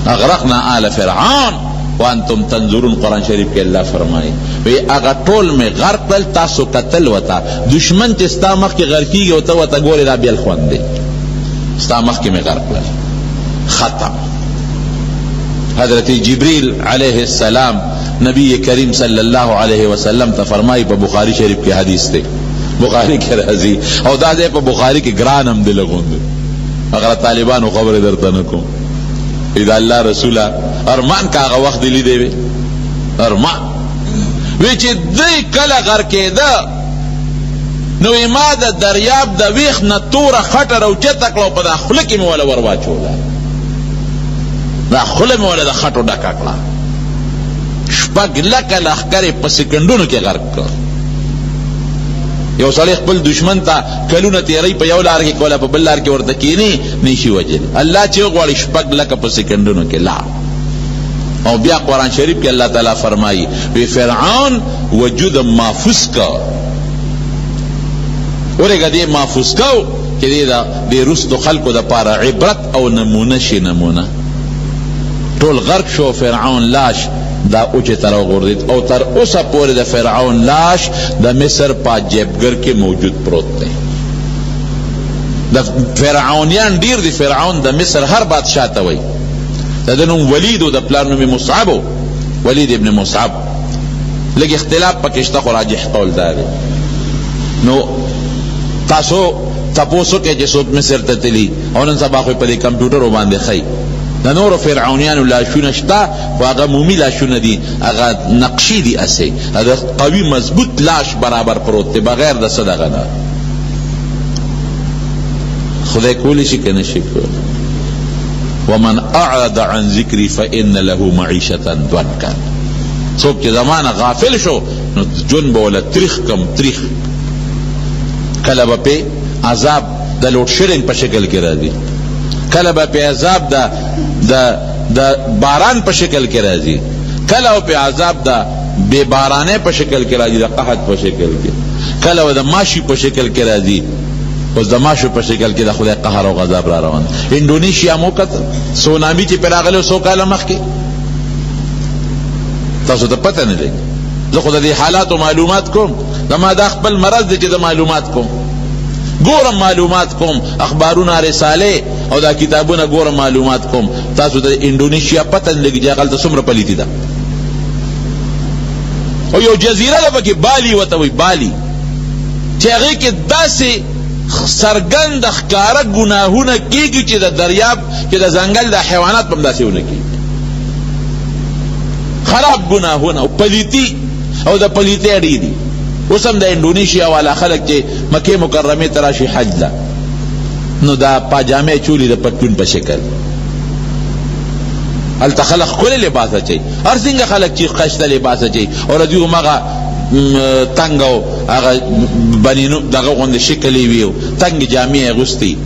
اغرقنا آل فرعون وانتم تنظرون. قرآن شریف کې الله فرمایي وی هغه ټول مې غرق کړل، تاسو کتل ورته. دشمن چې ستا مخکې غرقېږي او ته ورته ګورې، دا بېل خوند دی. ستا مخکې مې غرق کړل، ختم. حضرت جبریل علیه السلام نبی کریم صلی الله علیه وسلم ته فرمایي، په بخاری شریف کې حدیث دی، بخاری کې راځي، او دا ځای په بخاری کې ګران هم دی لږ. هغه طالبانو خبرې درته نه کوم. دا الله رسوله ارمان که هغه وخت دې لیدی وي، ارمان وی چې دوی کله غرقېده، نو ما د دریاب د ویښ نه توره خټه راوچته کړه او په دا خوله کې مې وله ور واچوله، دا خوله مې وله د خټو ډکه کړه. 6 لکه لښکر یې په سیکنډونو کې غرق کړ. یو سړی خپل دشمن ته کلونه تېروي، په یو لار کې کوله په بل لار کې ورته کښېني، نه شي وژلی. الله چې وغواړي 6 لکه په سیکنډونو کې لاړ. او بیا قرآن شریف کې الله تعالی فرمایي وی فرعون وجود محفوظ کا، ورګه دې محفوظ کو چې دې دا دې رستو خلکو د پاره عبرت او نمونه شي. نمونه ټول غرق شو، فرعون لاش دا اوچه تر وغورځېد او تر اوسه پورې د فرعون لاش د مصر په عجیبګر کې موجود پروت دی. د فرعونیان ډیر دي. فرعون د مصر هر بادشاه ته وایي، د ده نوم ولید و، د پلار نوم یې مصعب و، ولید ابن مصعب. لږ اختلاف پکې شته خو راجح قول دا دی. نو تاسو تپوس وکړئ چې څوک مصر ته تللي او نن سبا خو یې په دې کمپیوټرو باندې ښیي. د نورو فرعونیانو لاشونه شته خو هغه مومي لاشونه دي، هغه نقشې دي، هسې د قوي مضبوط لاش برابر پروت دی بغیر د څه دغه نه. خدای کولی شي که نه شي کولی؟ ومن اعرض عن ذکري فإن له معیشة ضنکا. څوک چې زمانه غافل شو نو ژوند به وله تریخ کم تریخ. کله به پې عذاب د لوډ شیډینګ په شکل کې راځي، کله به پې عذاب د د د باران په شکل کې راځي، کله به پې عذاب د بې بارانۍ په شکل کې راځي، د قحط په شکل کې، کله به د ماشي په شکل کې راځي. اوس د ماشو په شکل کې د خدای قهر او غضب را روان. انډونیشیا مو کتل، سونامي چې پرې راغلی څو کاله مخکې، تاسو ته پته نه لګي. زه خو د دې حالاتو معلومات کوم، زما دا خپل مرض دی چې زه معلومات کوم، ګورم معلومات کوم، اخبارونه، رسالې او دا کتابونه ګورم، معلومات کوم. تاسو ته انډونیشیا پته نه لګي چې هغلته څومره پلیتي ده. او یو جزیره ده پکې بالي ورته وایي، بالي، چې هغې کې داسې څرګند ښکاره ګناهونه کېږي چې د دریاب چې د ځنګل د حیوانات په هم داسې ونه کېږي. خراب ګناهونه او پلیتي، او د پلیتۍ ډېر دي. اوس هم د انډونیشیا والا خلک چې مکې مکرمې ته راشي حج له، نو دا پاجامې چولي د پتلون په شکل. هلته خلک ښکلی لباس اچوي، هر څنګه خلک چې ښایسته لباس اچوي، او د دوی هماغه تنګ او هغه بنینو دغه غوندې شکل یې وي او تنګې جامې یې اغوستي،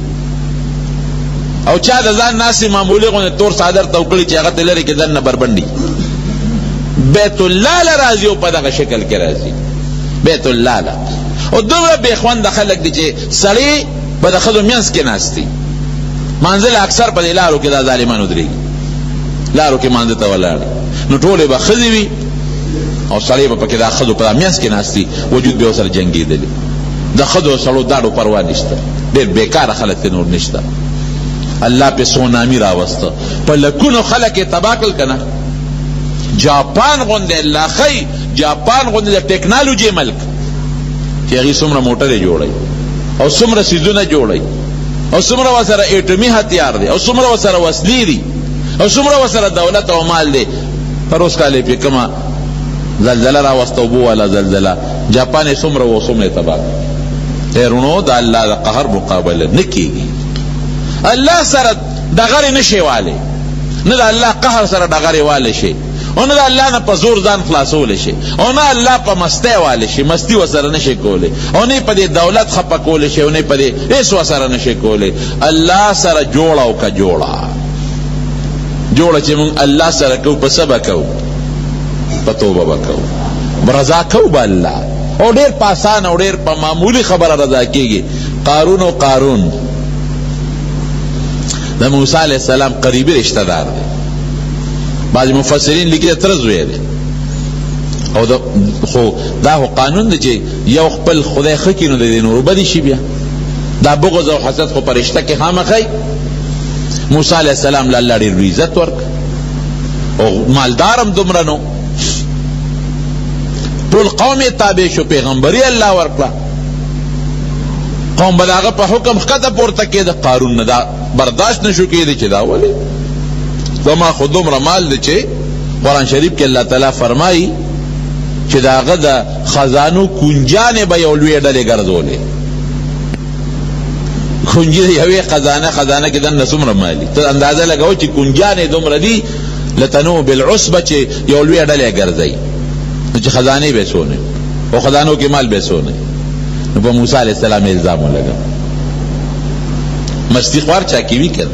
او چا د ځان ناسې معمولي غوندې تور څادر ته وکړي چې هغه ته لرې کې دننه بربنډي. بیت الله له راځي او په دغه شکل کې راځي بیت الله له. او دومره بې خونده خلک دي چې سړی به د ښځو منځ کې ناست دي. مانځه له اکثر په دې لارو کې دا ظالمان ودرېږي، لارو کې مانځه ته ولاړ، نو ټولې به ښځې وي او سړی به پکې دا ښځو په منځ کې ناست دي، وجود به ورسره جنګېدلی. د ښځو او سړو داړو پروا نشته، ډېر بېکاره خلک دي، نور نشته. الله پې سونامي راوسته، په لکونو خلک یې تباه کړل که نه؟ جاپان غوندې الله ښیي، جاپان غوندې د ټکنالوجي ملک چې هغوی څومره موټرې جوړوي او څومره څیزونه جوړوي او څومره ورسره ایټمي هتیار دی او څومره ورسره وسلې دي او څومره ورسره دولت او مال دی. پروس کال یې پرې کومه زلزله راوسته، اوبو والا زلزله، جاپان یې څومره و څومره یې تباه کړ. ای وروڼو، د الله د قهر مقابله نه کېږي. الله سره ډغرې نه شي والی، نه د الله قهر سره ډغرې والی شي، او نه د الله نه په زور ځان خلاصولی شي، او نه الله په مستۍ والی شي، مستي ورسره نه شي کولی، او نه په دې دولت خپه کولی شي، او نه په دې هېڅ ورسره نه شي کولی. الله سره جوړه او که جوړه جوړه چې موږ الله سره کوو، په څه به کوو؟ په توبه به کوو، رضا کوو به الله. او ډېر په اسانه او ډېر په معمولي خبره رضا کېږي. قارون او قارون د موسی علیه السلام قریبي رشته دار دی. بعضې مفسرین لیکي د تره زوی دی، او خو دا خو قانون دی چې یو خپل خدای ښه کړي نو د دې نورو بدې شي. بیا دا بغض او حسد خو په رشته کې خامخا. موسی علیه السلام له الله ډېر لوی عزت ورکړ او مالدار هم دومره نو، ټول قوم یې تابع شو، پیغمبري الله ورکړه، قوم به د هغه په حکم ښکته پورته کېده. قارون نه دا برداشت نه شو کېدی چې دا ولې زما خو دومره مال دی چې قرآن شریف کې الله تعالی فرمایي چې چې د هغه د خزانو کنجانې به یو لوی ډلې ګرځولې. کنجي د یوې خزانه خزانه کې دننه څومره مالي، ته اندازه لګوه چې کنجانې دومره دي لتنو بالعصبه چې یو لوی ډلې ګرځوي، نو چې خزانې به څونه او خزانو کې مال به څونه. نو په موسی علیه السلام الزام ولګاوه. مستی خوار چا کې وي که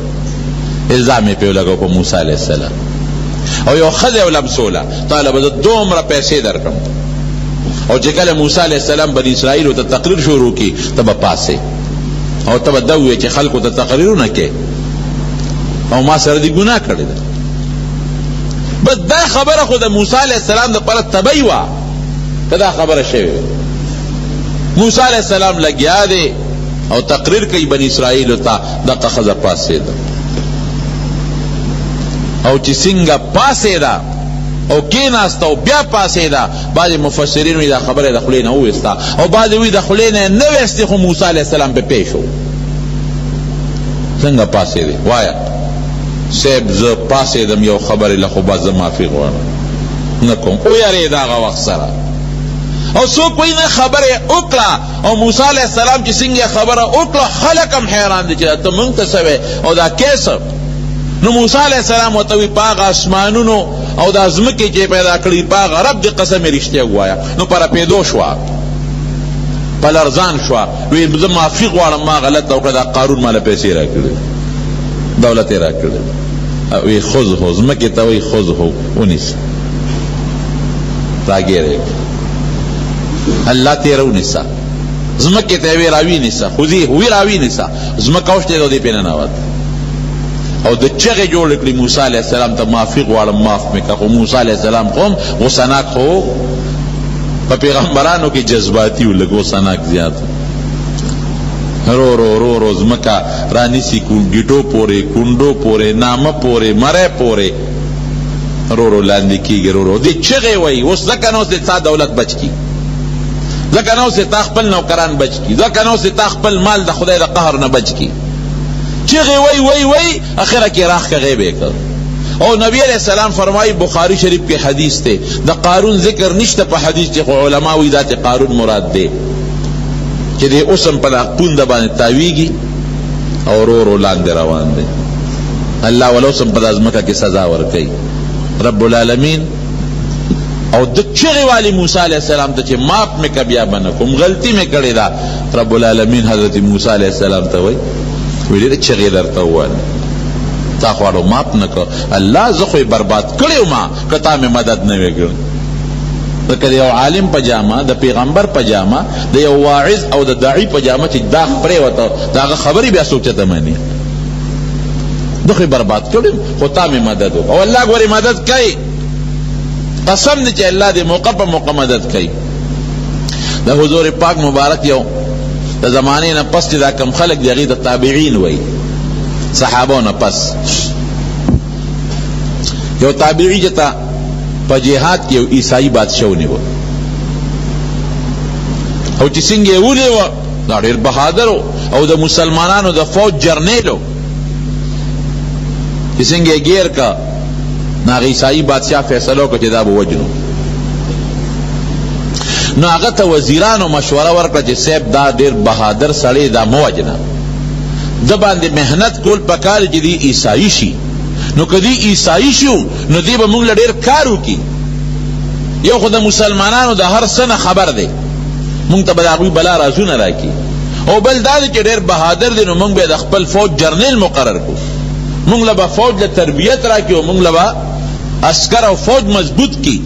الزام یې پرې ولګاوه په موسی علیه السلام. او یو ښځه یې ولمسوله، تا له به زه دومره پیسې درکړم. او چې کله موسی علیه السلام بني اسرائیلو ته تقریر شروع کړي، ته به پاڅې او ته به دا ووایې چې خلکو ته تقریرونه کوې او ما سره دې ګناه کړې ده. بس دا خبره خو د موسی علیه السلام دپاره طبعي وه که دا خبره شوې. موسی علیه السلام لګیا دی او تقریر کوي بني اسرائیلو ته، دغه ښځه پاڅېده او چې څنګه پاڅېده او کېناسته او بیا پاڅېده، بعضې مفسرین وایي دا خبره یې د خولې نه وویسته او بعضې وایي د خولې نه یې نه ویستې، خو موسی علیه السلام پرې پوه شو. څنګه پاڅېدې؟ وایه صاحب زه پاڅېدم یو خبرې له خو بس زه معافي غواړم نه کوم. ویرېده هغه وخت سره. او څوک وایي نه خبره یې وکړه او موسی علیه السلام چې څنګه خبره وکړه خلک هم حیران دي چې دا ته مونږ ته څه وایې او دا کیس. نو موسی علیه السلام ورته وایي په هغه اسمانونو او دا ځمکې چې پیدا کړي په هغه رب دې قسم یې رښتیا ووایه. نو په رپېدو شوه، په لرزان شوه، وایي زه معافي غواړم، ما غلطه وکړه، دا قارون ماله پیسې راکړې، دولت یې راکړی. وایي خذه، ځمکې ته وایي خذه، ونیسه، راګېره یې کړه، الله ترې راونیسه، ځمکې ته یې وایي راوینیسه، خذي وی راوینیسه. ځمکه وشلېده او دې پرې ننوته او د چغې جوړ کړي موسی علیه السلام ته معافي غواړم معاف مې کړه. خو موسی علیه السلام خو هم غوسه خو په پیغمبرانو کې جذباتي و، لږ غوسه ناک زیات. رو رو رو رو ځمکه رانیسي، ګیټو پورې، کونډو پورې، نامه پورې، مری پورې، رو رو لاندې کېږي، رو رو دې چغې وایي. اوس ځکه نو اوس دې تا دولت بچ کړي، ځکه نو اوس دې تا خپل نوکران بچ کړي، ځکه نو اوس دې تا خپل مال د خدای د قهر نه بچ کړي. چغې وایي وایي وایي، اخره کې راخ که غیب یې کړ. او نبی علیہ السلام فرمایي، بخاری شریف کې حدیث دی، د قارون ذکر نشته په حدیث کې، خو علما وایي دا ته قارون مراد دی چې دی اوس هم په دا پونده باندې تاویږي او رو رو لاندې روان دی. الله ولا اوس هم په دا ځمکه کې سزا ورکوي رب العالمین. او د چغې والي موسی علیه السلام ته چې معاف مې که بیا به نه کوم، غلطي مې کړې ده. رب العالمین حضرت موسی علیه السلام ته وایي، ویلې ډېرې چغې درته وویل، تا خو اړو معاف نه کړ، الله زه خو یې برباد کړی وم که تا مې مدد نه وی کړی. ځکه د یو عالم په جامه، د پیغمبر په جامه، د یو واعظ او د داعي په جامه چې داغ پرېوته، د هغه خبرې بیا څوک چاته مني؟ ده خو یې برباد کړی، خو تا مې مدد وکړ. او الله ګورې مدد کوي، قسم دی چې الله دې موقع په موقع مدد کوي. د حضور پاک مبارک یو د زمانې نه پس چې دا کم خلک دي هغې ته تابعین وایي، صحابو نه پس یو تابعي چې ته په جهاد کې یو عیسائی بادشاه ونیوه او چې څنګه یې ونیوه، دا ډېر بهادر و او د مسلمانانو د فوج جرنیل و، چې څنګه یې ګیر کړه، نو هغه عیسائی بادشاه فیصله وکړه چې دا به وژنو. نو هغه ته وزیرانو مشوره ورکړه چې صاحب دا ډېر بهادر سړی، دا مه وژنه، ده باندې محنت کول پکار چې دی عیسائی شي. نو که دی عیسائی شو نو دی به موږ له ډېر کار وکړي. یو خو د مسلمانانو د هر څه نه خبر دی، موږ ته به د هغوی بلا رازونه راکړي، او بل دا دی چې ډېر بهادر دی، نو موږ به د خپل فوج جرنیل مقرر کړو، موږ له به فوج له تربیت راکړي او موږ له به عسکر او فوج مضبوط کړي.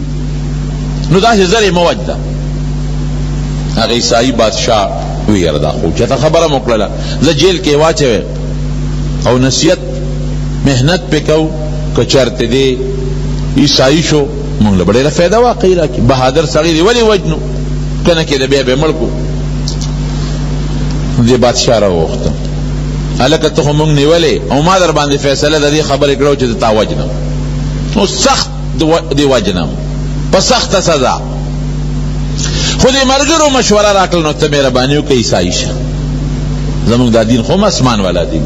نو داسې زر یې مه وژنه. هغه عیسائی بادشاه وی یاره دا خو چاته خبره مو کړله، زه جیل کې واچوې او نصیحت محنت پې کوو، که چېرته دی عیسائی شو موږ له به ډېره فایده واقعي راکړي، بهادر سړی دی ولې وژنو، که نه کېده بیا به یې مړ کړو. دې بادشاه راوغوښته، هلکه ته خو موږ نیولې او ما در باندې فیصله د دې خبرې کړو چې زه تا وژنم، نو سخت دې وژنم په سخته سزا، خو دې ملګرو مشوره راکړه نو ته مهرباني وکړه عیسائی شه، زموږ دا دین خو هم اسمان والا دین،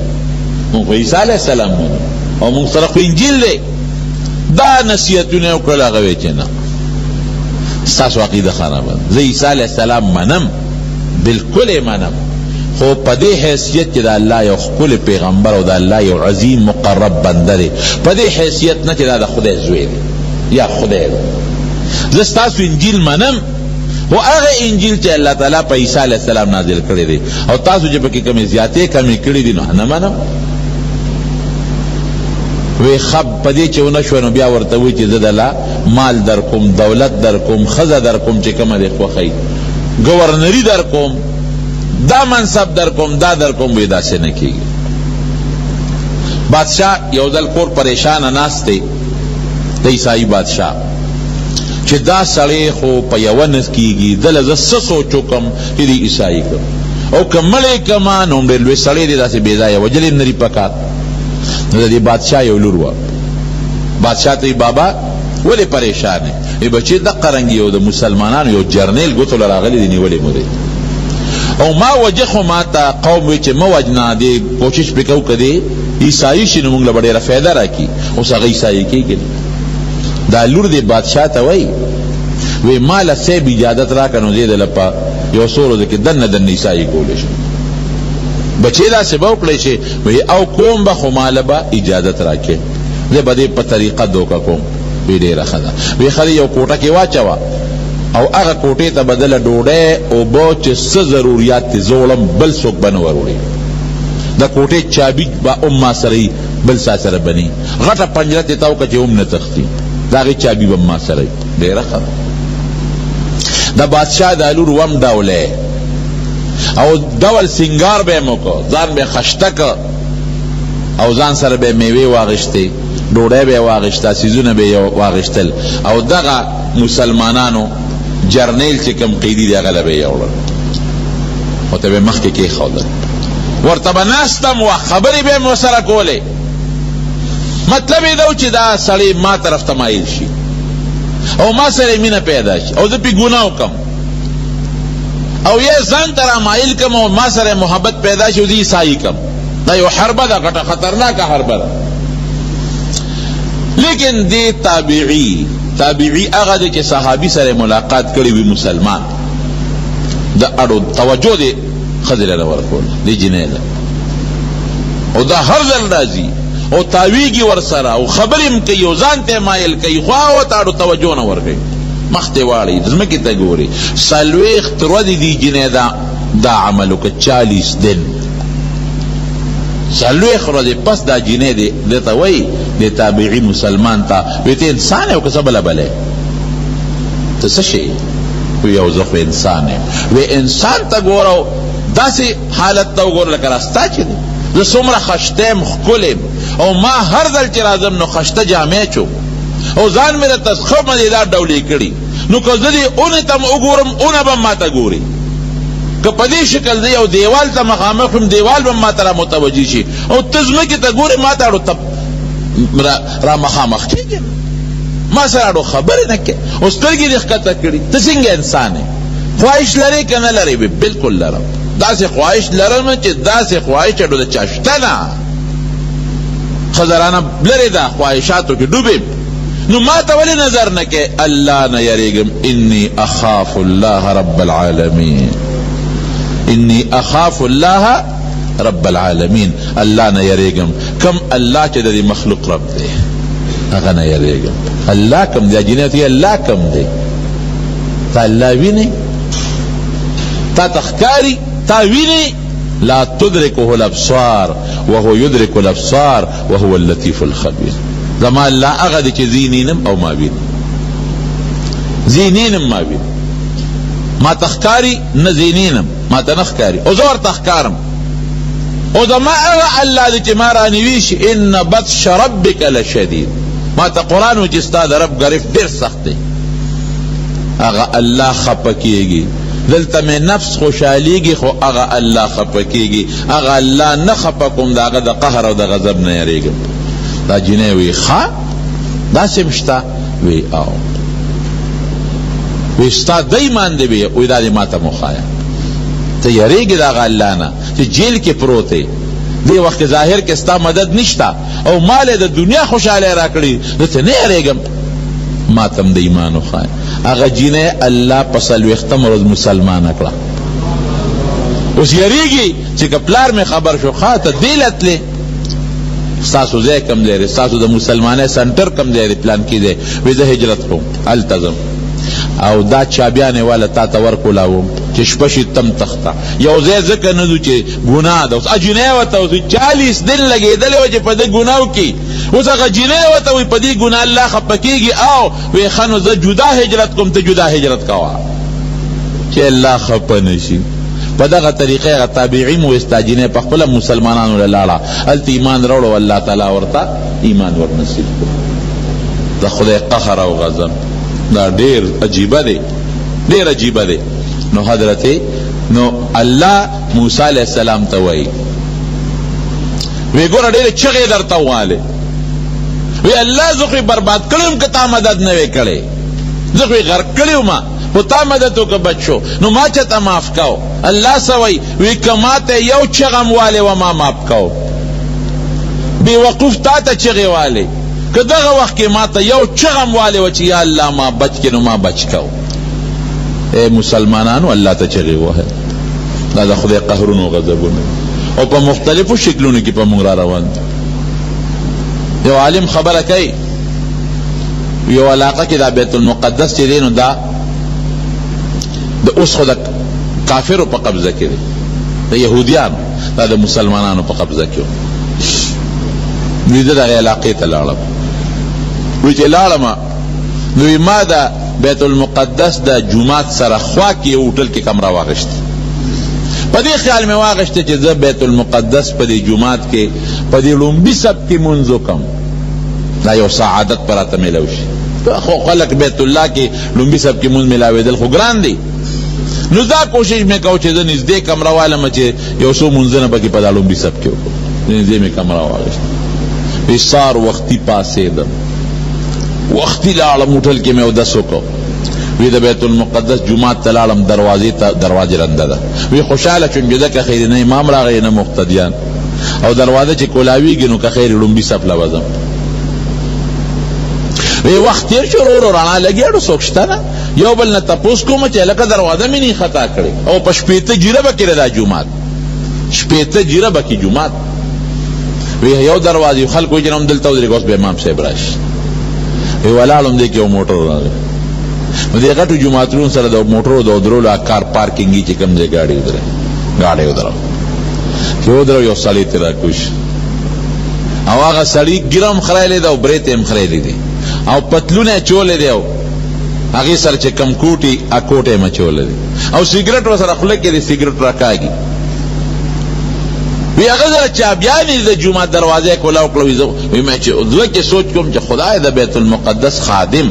موږ خو عیسی علیه السلام منو او موږ سره خو انجیل دی. دا نصیحتونه یې وکړل، هغه ویې چې نه، ستاسو عقیده خرابه ده. زه عیسی علیه السلام منم، بالکل یې منم، خو په دې حیثیت چې د الله یو ښکلی پیغمبر او د الله یو عظیم مقرب بنده دی، په دې حیثیت نه چې دا د خدای زوی دی یا خدای دی. زه ستاسو انجیل منم، خو هغه انجیل چې الله تعالی په عیسی علیه السلام نازل کړی دی او تاسو چې پکې کومې زیاتې کمې کړې دي نو نه منم. وی خب په دې چې ونه شوه نو بیا ورته وایي چې زه دله مال در کوم، دولت در کوم، ښځه در کوم چې کومه دې خوښوي، ګورنري در کوم، دا منصب در کوم، دا در کوم. وی داسې نه کېږي. بادشاه یو ځل کور پریشانه ناست دی، د عیسایي بادشاه، چې دا سړی خو په یوه نه کېږي، دله زه څه سوچ وکړم چې دی عیسایي کړم، او که مړ یې کړم نو هم ډېر لوی سړی دی، داسې بې ځایه وژل یې نه دي پکار. نو د دې بادشاه یو لور وه. بادشاه ته یې بابا ولې پریشان یې؟ وایي بچې دقه رنګ یو د مسلمانانو یو جرنیل ګوتو له راغلی دی، نیولی مو دی، او ما وجه خو ما ته قوم وی چې مه وجنه، دې کوشش پرې کوو که دې عیسایي شي نو موږ له به ډېره فایده راکړي. اوس هغه عیسایي کېږي. دا لور دې بادشاه ته وایي، وی ما له صاحب اجازت راکړه نو زه یې دله په یو څو ورځو کې دننه دننه عیسایي کولی شم. بچې داسې به وکړی چې وی او کوم به، خو ما له به اجازت راکړې، زه به دې په طریقه دوکه کوم. وی ډېره ښه ده. وی ښه یو کوټه کې واچوه او هغه کوټې ته به دله ډوډۍ اوبه چې څه ضروریات دي زه وړم، بل څوک به نه وروړي. د کوټې چابي به هم ما سره وي، بل چا سره به نه وي. غټه پنجره ترې تاو کړه چې هم نه تښتي، د هغې چابي به هم ما سره وي. ډېره ښه ده. د بادشاه دا لور وم ډولې او ډول سینګار به یې وکړ، ځان به یې خشته کړ او ځان سره به یې میوې واغېستې، ډوډۍ به یې واغېسته، څیزونه به یې واغېستل، او دغه مسلمانانو جرنیل چې کوم قیدي دی هغه له به یې یوړل، ورته به یې مخکې کېښودل، ورته به ناستم وه، خبرې به یې ورسره کولې. مطلب یې دا و چې دا سړی ما طرف ته مایل شي او ما سره یې مینه پیدا شي او زه پرې ګناه وکړم، او یې ځان ته را مایل کړم او ما سره محبت پیدا شي او زه عیسایي کړم. دا یو حربه ده، غټه خطرناکه حربه ده. لیکن دې تابعي، تابعي هغه دی چې صحابي سره ملاقات کړی وي مسلمان، د اړو توجه دې ښځې له نه ورکول، دې جینۍ له، او دا هر ځل راځي او تاویږي ورسره او خبرې هم کوي او ځان ته یې مایل کوي، خو هغه ورته اړو توجه نه ورکوي، مخ ته واړوي، ځمکې ته ګوري. 40 ورځې دې جینۍ دا عمل وکړ، 40 دن، 40 ورځې پس دا جینۍ دې ده ته وایي، دې تابعي مسلمان ته وایي، ته انسان یې او که څه بله بله؟ ته څه شی؟ وایي یو زه خو انسان یم. وایي انسان ته ګوره او داسې حالت ته وګوره لکه را ستا چې دی، زه څومره خشته یم، ښکلی یم، او ما هر ځل چې راځم نو خشته جامې اچوم او ځان مې درته ښه مزېدار ډولې کړي، نو که زه دې اونې ته هم وګورم اونه به هم ما ته ګوري، که په دې شکل زه یو دیوال ته مخامخ یم دیوال به هم ما ته را متوجه شي، او ته ځمکې ته ګورې ما ته اړو را مخامخ کېږي، ما سره اړو خبرې نه کوې او سترګې دې ښکته کړي، ته څنګه انسان یې؟ خواهش لرې که نه لرې؟ وی بالکل لرم، داسې خواهش لرم چې داسې خواهش اړو د چا شته نه، ښځه رانه لرې ده، خواهشاتو کې ډوبې، نو ما ته ولې نظر نه کوې؟ الله نه یریږم، انی اخاف الله رب العالمین، انی اخاف الله رب العالمین، الله نه یریږم، کم الله چې د دې مخلوق رب دی هغه نه یریږم. الله کم دی؟ جینۍ ته الله کم دی؟ تا الله وینې؟ تا ته ښکاري؟ تا وینې؟ لا تدرکه الابصار وهو يدرك الابصار وهو اللطيف الخبير. زما الله هغه دی چې زه نینم او ما ویني، زه نینم ما ویني، ما ته ښکاري نه زه نینم، ما ته نه ښکاري او زه ورته ښکارم، او زما هغه الله دی چې ما رانیوي شي. ان بطش ربک لشدید، ما ته قرآن و چې ستا د رب ګرفت ډېر سخت دی. هغه الله خفه کېږي، دلته مې نفس خوشحالېږي خو هغه الله خفه کېږي، هغه الله نه خفه کوم، د هغه د قهر او د غضب نه یریږم. دا جینۍ وی ښه داسې هم شته؟ وی او. وی ستا د ایمان دی؟ وی وی دا دې ما ته مو ښایه، ته یریږې د هغه الله نه چې جیل کې پروت دی، دې وخت کې ظاهر کې ستا مدد نشته او مال د دنیا خوشحالی راکړي، زه ته نه یریږم. ما ته هم د ایمان وښایه. هغه جینۍ الله په 40مه ورځ مسلمانه کړه. اوس یریږي چې که پلار مې خبر شو، ښه ته دې له تلې، ستاسو ځای کوم ځای دی، ستاسو د مسلمانۍ سنټر کوم ځای دی، پلان کې دی، وایي زه هجرت کوم، هلته ځم. او دا چابیانې واله تا ته ورکولاوم چې شپه شي تم تخته. یو ځای ځکه نه ځو چې ګناه ده. اوس جینۍ ورته اوس 40 دن لګېدلی وه چې په دې ګناه وکړي. اوس هغه جینۍ ورته وایي په دې ګناه الله خفه کېږي، او وایي ښه نو زه جدا هجرت کوم، ته جدا هجرت کوه چې الله خفه نه شي. په دغه طریقه هغه تابعي مو وستا جینۍ په خپله مسلمانانو له لاړه، هلته ایمان راوړو، الله تعالی ورته ایمان ورنصیب کړو. د خدای قهر او غضب دا ډېر عجیبه دی، ډېر عجیبه دی. نو حضرت نو الله موسی علیه السلام ته وایي، وی ګوره ډېرې چغې درته ووالې، وی الله زه خو یې برباد کړی وم که تا مدد نه وی کړی، زه خو یې غرق کړی وم، خو تا مدد وکړه بچ شو، نو ما چاته معاف کاو؟ الله څه وایي؟ وی که ما ته یو چغه هم والې وه ما معاف کاو. بېوقوف تا ته چغې والې، که دغه وخت کې ما ته یو چغه هم والې وه چې یا الله ما بچ کړې، نو ما بچ کاو. ای مسلمانانو الله ته چغې ووهئ، دا د خدای قهرونو او غضبونه او په مختلفو شکلونو کې په موږ را روان دي. یو عالم خبره کوي، یو علاقه کې دا بیت المقدس چې دی نو دا د اوس خو د کافرو په قبضه کې دی، د یهودیانو، دا د مسلمانانو په قبضه کې و. نو زه دغې علاقې ته لاړم، وایي چې لاړم نو ما د بیت المقدس د جومات سره خوا کې یو هوټل کې کمره واخیسته. په دې خیال مې واخیسته چې زه بیت المقدس په دې جومات کې په دې لومبي صف کې مونځ وکړم، دا یو سعادت به راته میلاو شي. خو خلک بیت الله کې لومبي صف کې مونځ میلاوېدل خو ګران دی، نو دا کوشش مې کاوه چې زه نږدې کمره والم چې یو څو مونځونه پکې په دا لومبي صف کې وکړم. نږدې مې کمره واخیسته، سهار وختي پاڅېدم، وختي لاړم هوټل کې مې اودس وکړ. وی د بیت المقدس جومات ته لاړم، دروازې ته دروازې رنده ده، وی خوشحاله شوم چې ځکه خیر نه امام راغی نه مقتدیان، او دروازه چې کولاویږي نو که خیر لومبي صف له وځم. وی وخت تېر شو، ورو ورو رڼا لګېږو، څوک شته نه، یو بل نه تپوس کوم چې هلکه دروازه مې نه خطا کړې. او په 60 جیربه کې ده دا جومات، 60 جیربه کې جومات. وی یو دروازې خلکو وایي چې نو همدلته ودرېږه، اوس به امام صاحب راشي. وی ولاړم، دې کې یو موټر راغی. نو دې غټو جوماتونو سره د موټرو د ودرولو کار پارکینګ چې کوم ځای ګاډي ودرې، ګاډی ودرو، چې ودرو یو سړی ترې راکوز شو، او هغه سړي ږیره هم خریلې ده او برېت یې هم خریلې دي او پتلون یې اچولی دی، او هغې سره چې کوم کوټي هغه کوټی یې هم اچولی دی، او سیګرټ ورسره خوله کې دی، سیګرټ راکاږي. وی هغه سره چابیانې د جومات دروازه یې کولاو کړه. وی زه وی مې چې زړه کې سوچ کوم چې خدای د بیت المقدس خادم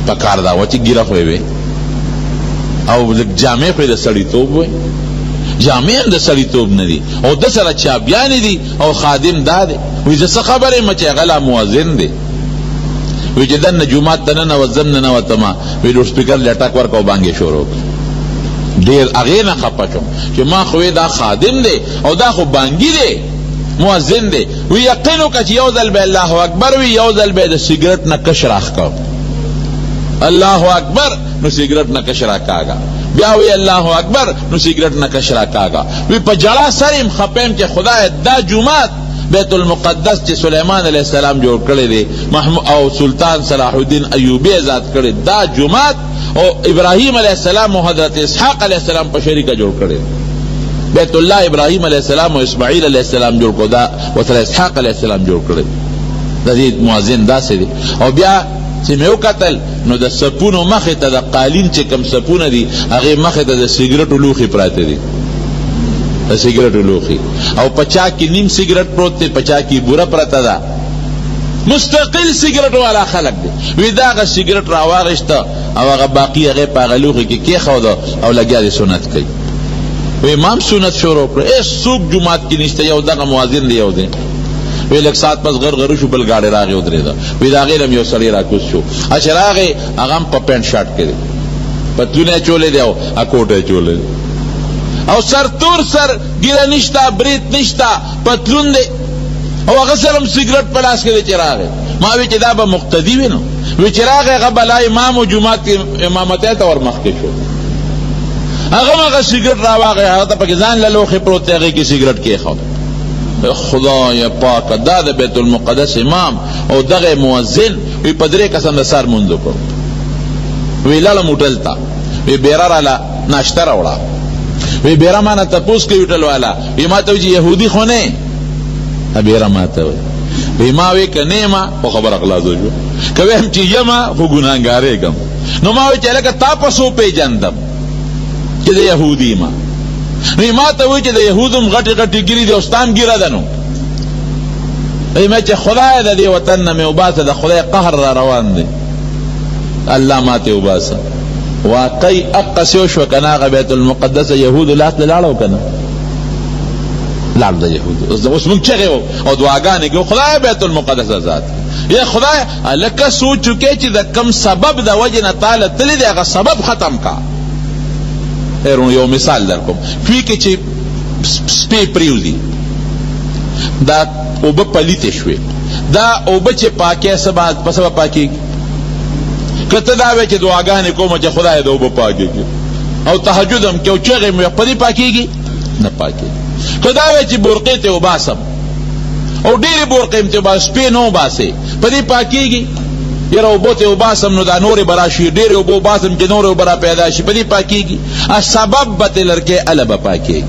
په کار دا وه چې ږیره خو یې وې او لږ جامې خو یې د سړیتوب وې، جامې هم د سړیتوب نه دي، او ده سره چابیانې دي او خادم دا دی. وی زه څه خبر یم چې هغه لا مؤذن دی. وی چې دننه جومات ته ننوځم، ننوتم، وی لوډ سپیکر له ټک ورکړه او بانګ یې شروع کړ. ډېر هغې نه خفه شوم چې ما خو وی دا خادم دی او دا خو بانګي دی، مؤذن دی. وی یقین وکړه چې یو ځل به الله اکبر وي، یو ځل به د سیګرټ نه کش راښکم، الله اکبر نو سیګرټ نه کش راکاږه، بیا وی الله اکبر نو سیګرټ نه کش راکاږه. وی په جړا سر یم خفه یم چې خدای دا جومات بیت المقدس چې سلیمان علیه السلام جوړ کړی دی، محمود او سلطان صلاح الدین ایوبي آزاد کړی دا جومات، او ابراهیم علیه السلام او حضرت اسحاق علیه السلام په شریکه جوړ کړی بیت الله. ابراهیم علیه السلام او اسماعیل علیه السلام جوړ کړو، دا ورسره اسحاق علیه السلام جوړ کړی. د دې مؤذن داسې دی. او بیا چې مې وکتل نو د سپونو مخې ته د قالین چې کوم سپونه دي هغې مخې ته د سیګرټو لوښي پراته دي، د سیګرټو لوښي، او په چا کې نیم سیګرټ پروت دی، په چا کې بوره پرته ده. مستقل سیګرټ والا خلک دی. وی دا هغه سیګرټ راواغېسته او هغه باقي هغې په هغه لوښي کې کېښوده او لګیا دی سنت کوي. وی ما هم سنت شروع کړو، هېڅ څوک جومات کې نشته، یو دغه مؤذن دی یو دی. وی لږ ساعت پس غر غر شو، بل ګاډی راغی ودرېده. وی د هغې نه هم یو سړی راکوز شو، چې راغی هغه هم په پېنټ شارټ کې دی، پتلون یې اچولی دی او کوټه یې اچولی دی، او سر تور سر، ږیره نشته، برېت نشته، پتلون دی، او هغه سره هم سیګرټ په لاس کې دی. چې راغی ما وی چې دا به مقتدي وي، نو وی چې راغی هغه بلا امام و جومات کې امامتۍ ته ورمخکې شو، هغه هغه سګرټ راواغی، هغه ته پکې ځان له لوښې پروت دی، هغې کې سګرټ کېښود. خدای پاکه دا د بیت المقدس امام او دغه مؤذن وی په درې کسان د سهار لمونځ وکړو. وی لاړم هوټل ته، وی بیره راله ناشته راوړه، وی بیره ما نه تپوس کوي هوټل والا، وی ما ته وی چې یهودي خو نه یې؟ بیره ما ته وی، وی ما وی که نه یم خو خبره خلاصه شوه، که ویم چې یم خو ګناهګارېږم. نو ما وی چې هلکه تا په څو پېژندم چې د یهودي ما؟ نو ما ته وی چې د یهودو هم غټې غټې ږیرې دي او ستا هم ږیره ده. نو وی ما چې خدای د دې وطن نه مې وباسه، د خدای قهر را روان دی، الله ما ته وباسه. واقعي اقصې وشوه که نه، هغه بیت المقدس یهودو لاس ته لاړه که نه لاړ د یهودو. اوس موږ چغې او دعاګانې کوو، خدای بیت المقدس آزاد یا خدای. هلکه سوچ وکړې چې د کم سبب د وجې نه تا له تللی دی هغه سبب ختم کا. یو مثال در کوم، کوی کې چې سپی پریوځي، دا اوبه پلیتې شوې، دا اوبه چې پاکې په څه به پاکېږي؟ که ته دا وایې چې دعاګانې کوم چې خدای د اوبه پاکې کړي او تهجد هم کوې او چغې هم وایې، په دې پاکېږي؟ نه پاکېږي. که دا وایې چې بورقې ته وباسم او ډېرې بورقې هم ته وباسم، سپې نه وباسې، په دې پاکېږي؟ یاره اوبه ته وباسم نو دا نورې به راشي، ډېرې اوبه وباسم چې نورې اوبه را پیدا شي، په دې پاکېږي؟ سبب به ترې لرکې هله به پاکېږي.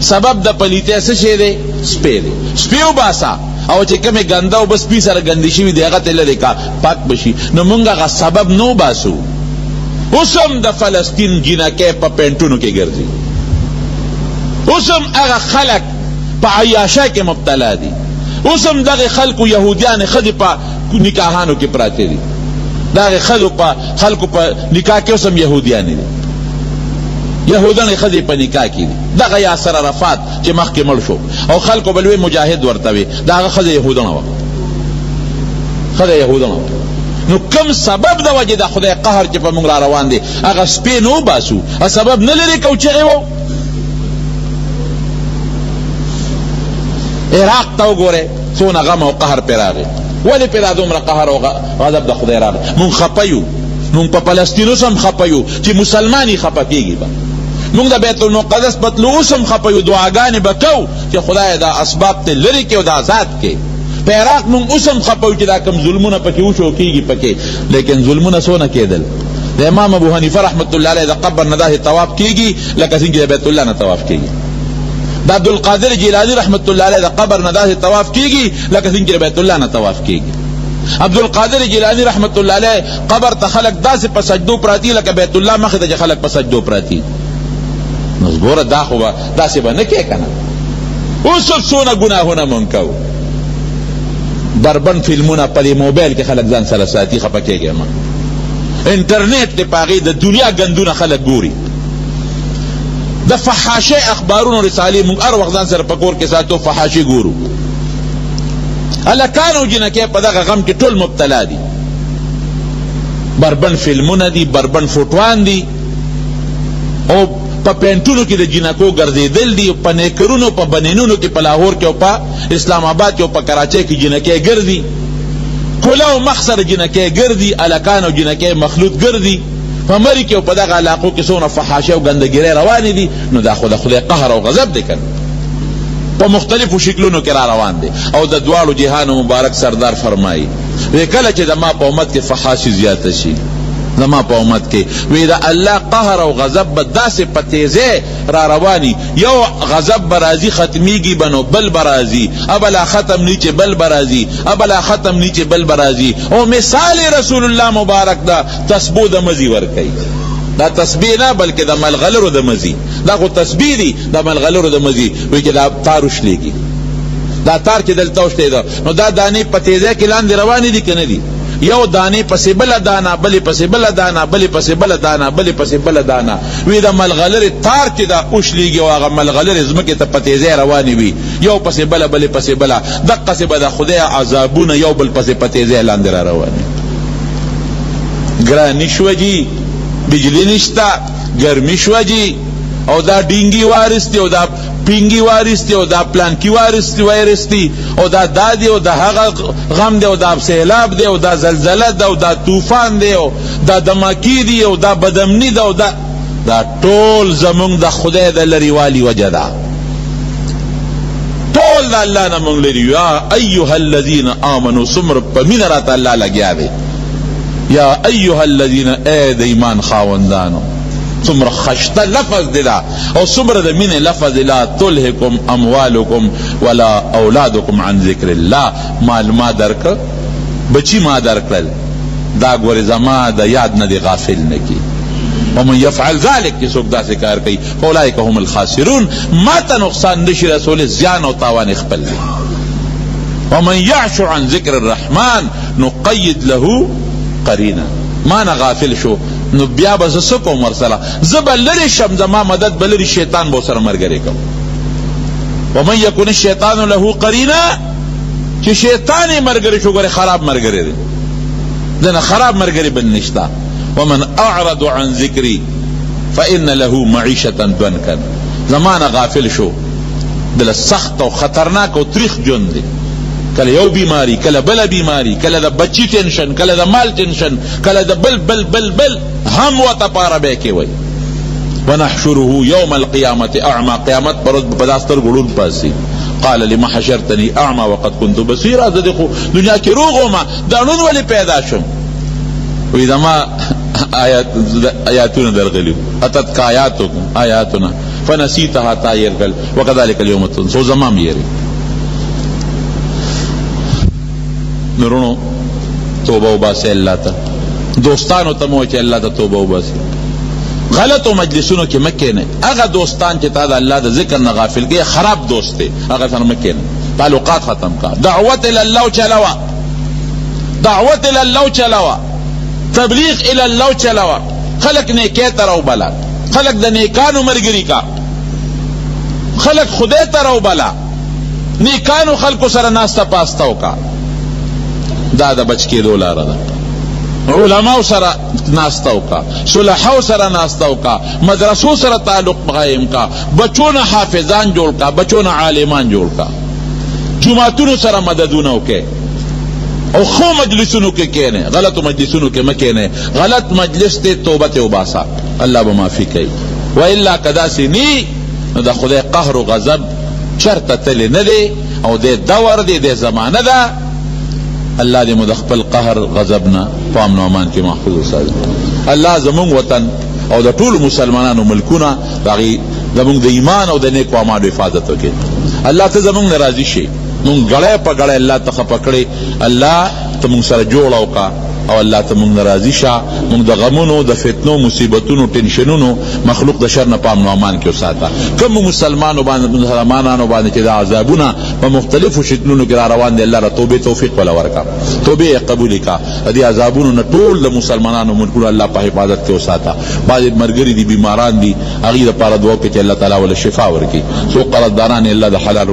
سبب د پلیتۍ څه شی دی؟ سپی دی. سپی وباسه او چې کومې ګنده اوبه سپي سره ګندې شوي دي هغه ترې لرې کا، پاک به شي. نو موږ هغه سبب نه وباسو. اوس هم د فلسطین جینکۍ په پینټونو کې ګرځي، اوس هم هغه خلک په عیاشۍ کې مبتلا دي، اوس هم دغې خلکو یهودیانې ښځې په نکاحانو کې پراته دي، دغې ښځو په خلکو په نکاح کې اوس هم یهودیانې دي، یهودانې ښځې په نکاح کې دي. دغه یاسر عرفات چې مخکې مړ شو او خلکو به لوی مجاهد ورته وي، د هغه ښځه یهودانه وه، ښځه یهودانه وه. نو کم سبب د وجې د خدای قهر چې په موږ را روان دی هغه سپی نه وباسو، سبب نه لرې کوو چغې وو. عراق ته وګورئ څونه غم او قهر پرې راغی، ولې پرې دا دومره قهر او غضب د خدای راغی؟ موږ خفه یو، موږ په فلسطین اوس هم خفه یو چې مسلمان یې خفه کېږي به، موږ د بیت المقدس په تلو اوس هم خفه یو، دعاګانې به کوو چې خدای دا اسباب ته لرې کړي او دا آزاد کړي. په عراق موږ اوس هم خفه یو چې دا کوم ظلمونه پکې وشو کېږي پکې، لیکن ظلمونه څونه کېدل؟ د امام ابو حنیفه رحمة الله علیه د قبر نه داسې طواف کېږي لکه څنګه د بیت الله نه طواف کېږي، د عبدالقادر جیلاني رحمة الله علیه د قبر نه داسې طواف کېږي لکه څنګه د بیت الله نه طواف کېږي. عبدالقادر جیلاني رحمة الله علیه قبر ته خلک داسې په سجدو پراتی لکه بیت الله مخې ته چې خلک په سجدو پراتی. نو ګوره دا خو به داسې به نه کې که نه. اوس څونه ګناهونه مونږ کوو، بربند فلمونه په دې موبایل کې خلک ځان سره ساتي، خفه کېږی مه. انټرنیټ دی په هغې د دنیا ګندونه خلک ګوري، د فحاشۍ اخبارونو رسالې موږ هر وخت ځان سره په کور کې ساتو، فحاشي ګورو. هلکان او جینکۍ په دغه غم کې ټول مبتلا دي، بربند فلمونه دي، بربند فوټوان دي، او په پینټونو کې د جینکو ګرځېدل دي، په نیکرونو په بنینونو کې په لاهور کې او په اسلام آباد کې او په کراچۍ کې جینکۍ ګرځي، کله او مخ سره جینکۍ ګرځي، هلکان او جینکۍ مخلوط ګرځي. په مري کې او په دغه علاقو کې څونه فحاشۍ او ګندګیرۍ روانې دي. نو دا خو د خدای قهر او غضب دی که نه، په مختلفو شکلونو کې را روان دی. او د دواړو جهانو مبارک سردار فرمایي وی کله چې زما په امت کې فحاشي زیاته شي، زما په امت کې وی د الله قهر او غضب به داسې په تیزۍ را رواني، یو غضب به راځي ختمیږي به نو بل به راځي، ابلا ختم نی چې بل به راځي، ابلا ختم نی چې بل به راځي. او مثال رسول الله مبارک دا تسبو د مزي ورکوي، دا تسبیح نه بلکې د ملغلرو د مزي، دا خو تسبیح دي د ملغلرو د مزي. وی چې دا تار وشلېږي، دا تار چې دلته وشلېده نو دا دانې په تیزۍ کې لاندې روانې دي که نه دي؟ یو دانې پسې بله دانه، بلې پسې بله دانه، بلې پسې بله دانه، بلې پسې بله دانه. وی د ملغلرې تار چې دا وشلېږي او هغه ملغلرې ځمکې ته په تیزۍ روانې وي، یو پسې بله، بلې پسې بله، دقسې به د خدای عذابونه یو بل پسې په تیزۍ لاندې را روانې. ګراني شوه جي، بجلی نشته، ګرمي شوه جي، او دا ډینګي وارث دی، او دا پینګي وارث دی، او دا پلانکی وارث دی، او دا دادی، او دا هغه غم دی، او دا سیلاب دی، او دا زلزله ده، او دا طوفان دی، او دا دماکی دی، او دا بدمنی ده، او دا دا ټول زمونږ د خدای د لرېوالي وجه ده. ټول د الله نه مونږ لري. یا ایها الذین آمنو، څومره په مینه راته الله لګیا دی. یا ایها الذین، ای د ایمان خاوندانو، څومره خشته لفظ دی دا، او څومره د مینې لفظ دی. لا تلهکم اموالکم ولا اولادکم عن ذکر الله. مال ما درکړ، بچي ما درکړل، دا ګورې زما د یاد نه دی غافل نه کي. ومن يفعل ذلك، چې څوک داسې کار کوي، فاولئک هم الخاسرون. ما ته نقصان نشي رسولی، زیان او تاوان خپل دی. ومن يعش عن ذکر الرحمن نقید له قرینا. ما نه غافل شو نو بیا به زه څه کوم ورسره؟ زه به لرې شم، زما مدد به لرې، شیطان به ورسره ملګری کوم. ومن یکن الشیطان له قرینا، چې شیطان یې ملګری شو، ګورې خراب ملګری دی، دنه خراب ملګری بل نشته. ومن اعرض عن ذکری فإن له معیشة ضنکا. زمانه غافل شو، دله سخت او خطرناک او تریخ ژوند دی. کله یو بیماری، کله بله بیماری، کله د بچی ټینشن، کله د مال ټینشن، کله د بل بل بل بل هم ورته پاره به کې وای. ونحشره یوم القیامة اعمی، قیامت پر ورځ به په دا سترګو ړوند پاڅي. قال لم حشرتني اعمی وقد كنت بصیرا. زه دې خو دنیا کې روغ وم، دا ړوند ولې پیدا شوم؟ وایي زما آیاتونه درغلي، اتتک آیاتکم آیاتنا فنسیتها، تا یې کړل، وکذلک اليوم تنسى. زما هم یې نورونو توبه وباسئ الله ته، دوستانو ته مو چې الله ته توبه وباسئ. غلطو مجلسونو کې مه کښېنئ. هغه دوستان چې تا د الله د ذکر نه غافل کوي، خراب دوست دی، هغه سره مه کښېنئ، تعلقات ختم کا. دعوت الی الله چلوه، دعوت الی الله چلوه، تبلیغ الی الله چلوه، خلق نیکۍ ته راوبله، خلق د نیکانو ملګري کا، خلق خدای ته راوبله، نیکانو خلکو سره ناسته پاسته وکړه. دا د بچ کېدو لاره ده. علماو سره ناسته وکړه، صلحاو سره ناسته وکړه، مدرسو سره تعلق قایم کا، بچو نه حافظان جوړ کا، بچو نه عالمان جوړ کا، جوماتونو سره مددونه وکړه، او ښو مجلسونو کې کښېنې، غلطو مجلسونو کې مه کښېنې. غلط مجلس ته توبه ته وباسه، الله به معافي کوي. والا که داسې نی نو د خدای قهر و غضب چرته تللی نه دی، او دی دور دی، دی زمانه ده. الله دې مو د خپل قهر غضب نه په امن و امان کې محفوظ وساتي. الله زموږ وطن او د ټولو مسلمانانو ملکونه د هغې زموږ د ایمان او د نیکو اعمالو حفاظت وکړي. الله ته زموږ نه راضي شي، مونږ ګړی په ګړی الله ته خفه کړې، الله ته مونږ سره جوړه وکړه، او الله ته مونږ نه راضي شه. مونږ د غمونو، د فتنو، مصیبتونو، ټینشنونو، مخلوق د شر نه په امن و امان کې وساته. کوم مسلمانانو باندې چې دا عذابونه په مختلفو شکلونو کې را روان دي، الله را توبې توفیق ولا ورکړه، توبې یې قبولې کړه. د دې عذابونو نه ټول د مسلمانانو ملکونه الله په حفاظت کې وساته. بعضې ملګري دي، بیماران دي، هغوی دپاره دعا وکړي چې الله تعالی وله شفا ورکړي. څوک قرضداران یې الله د حلال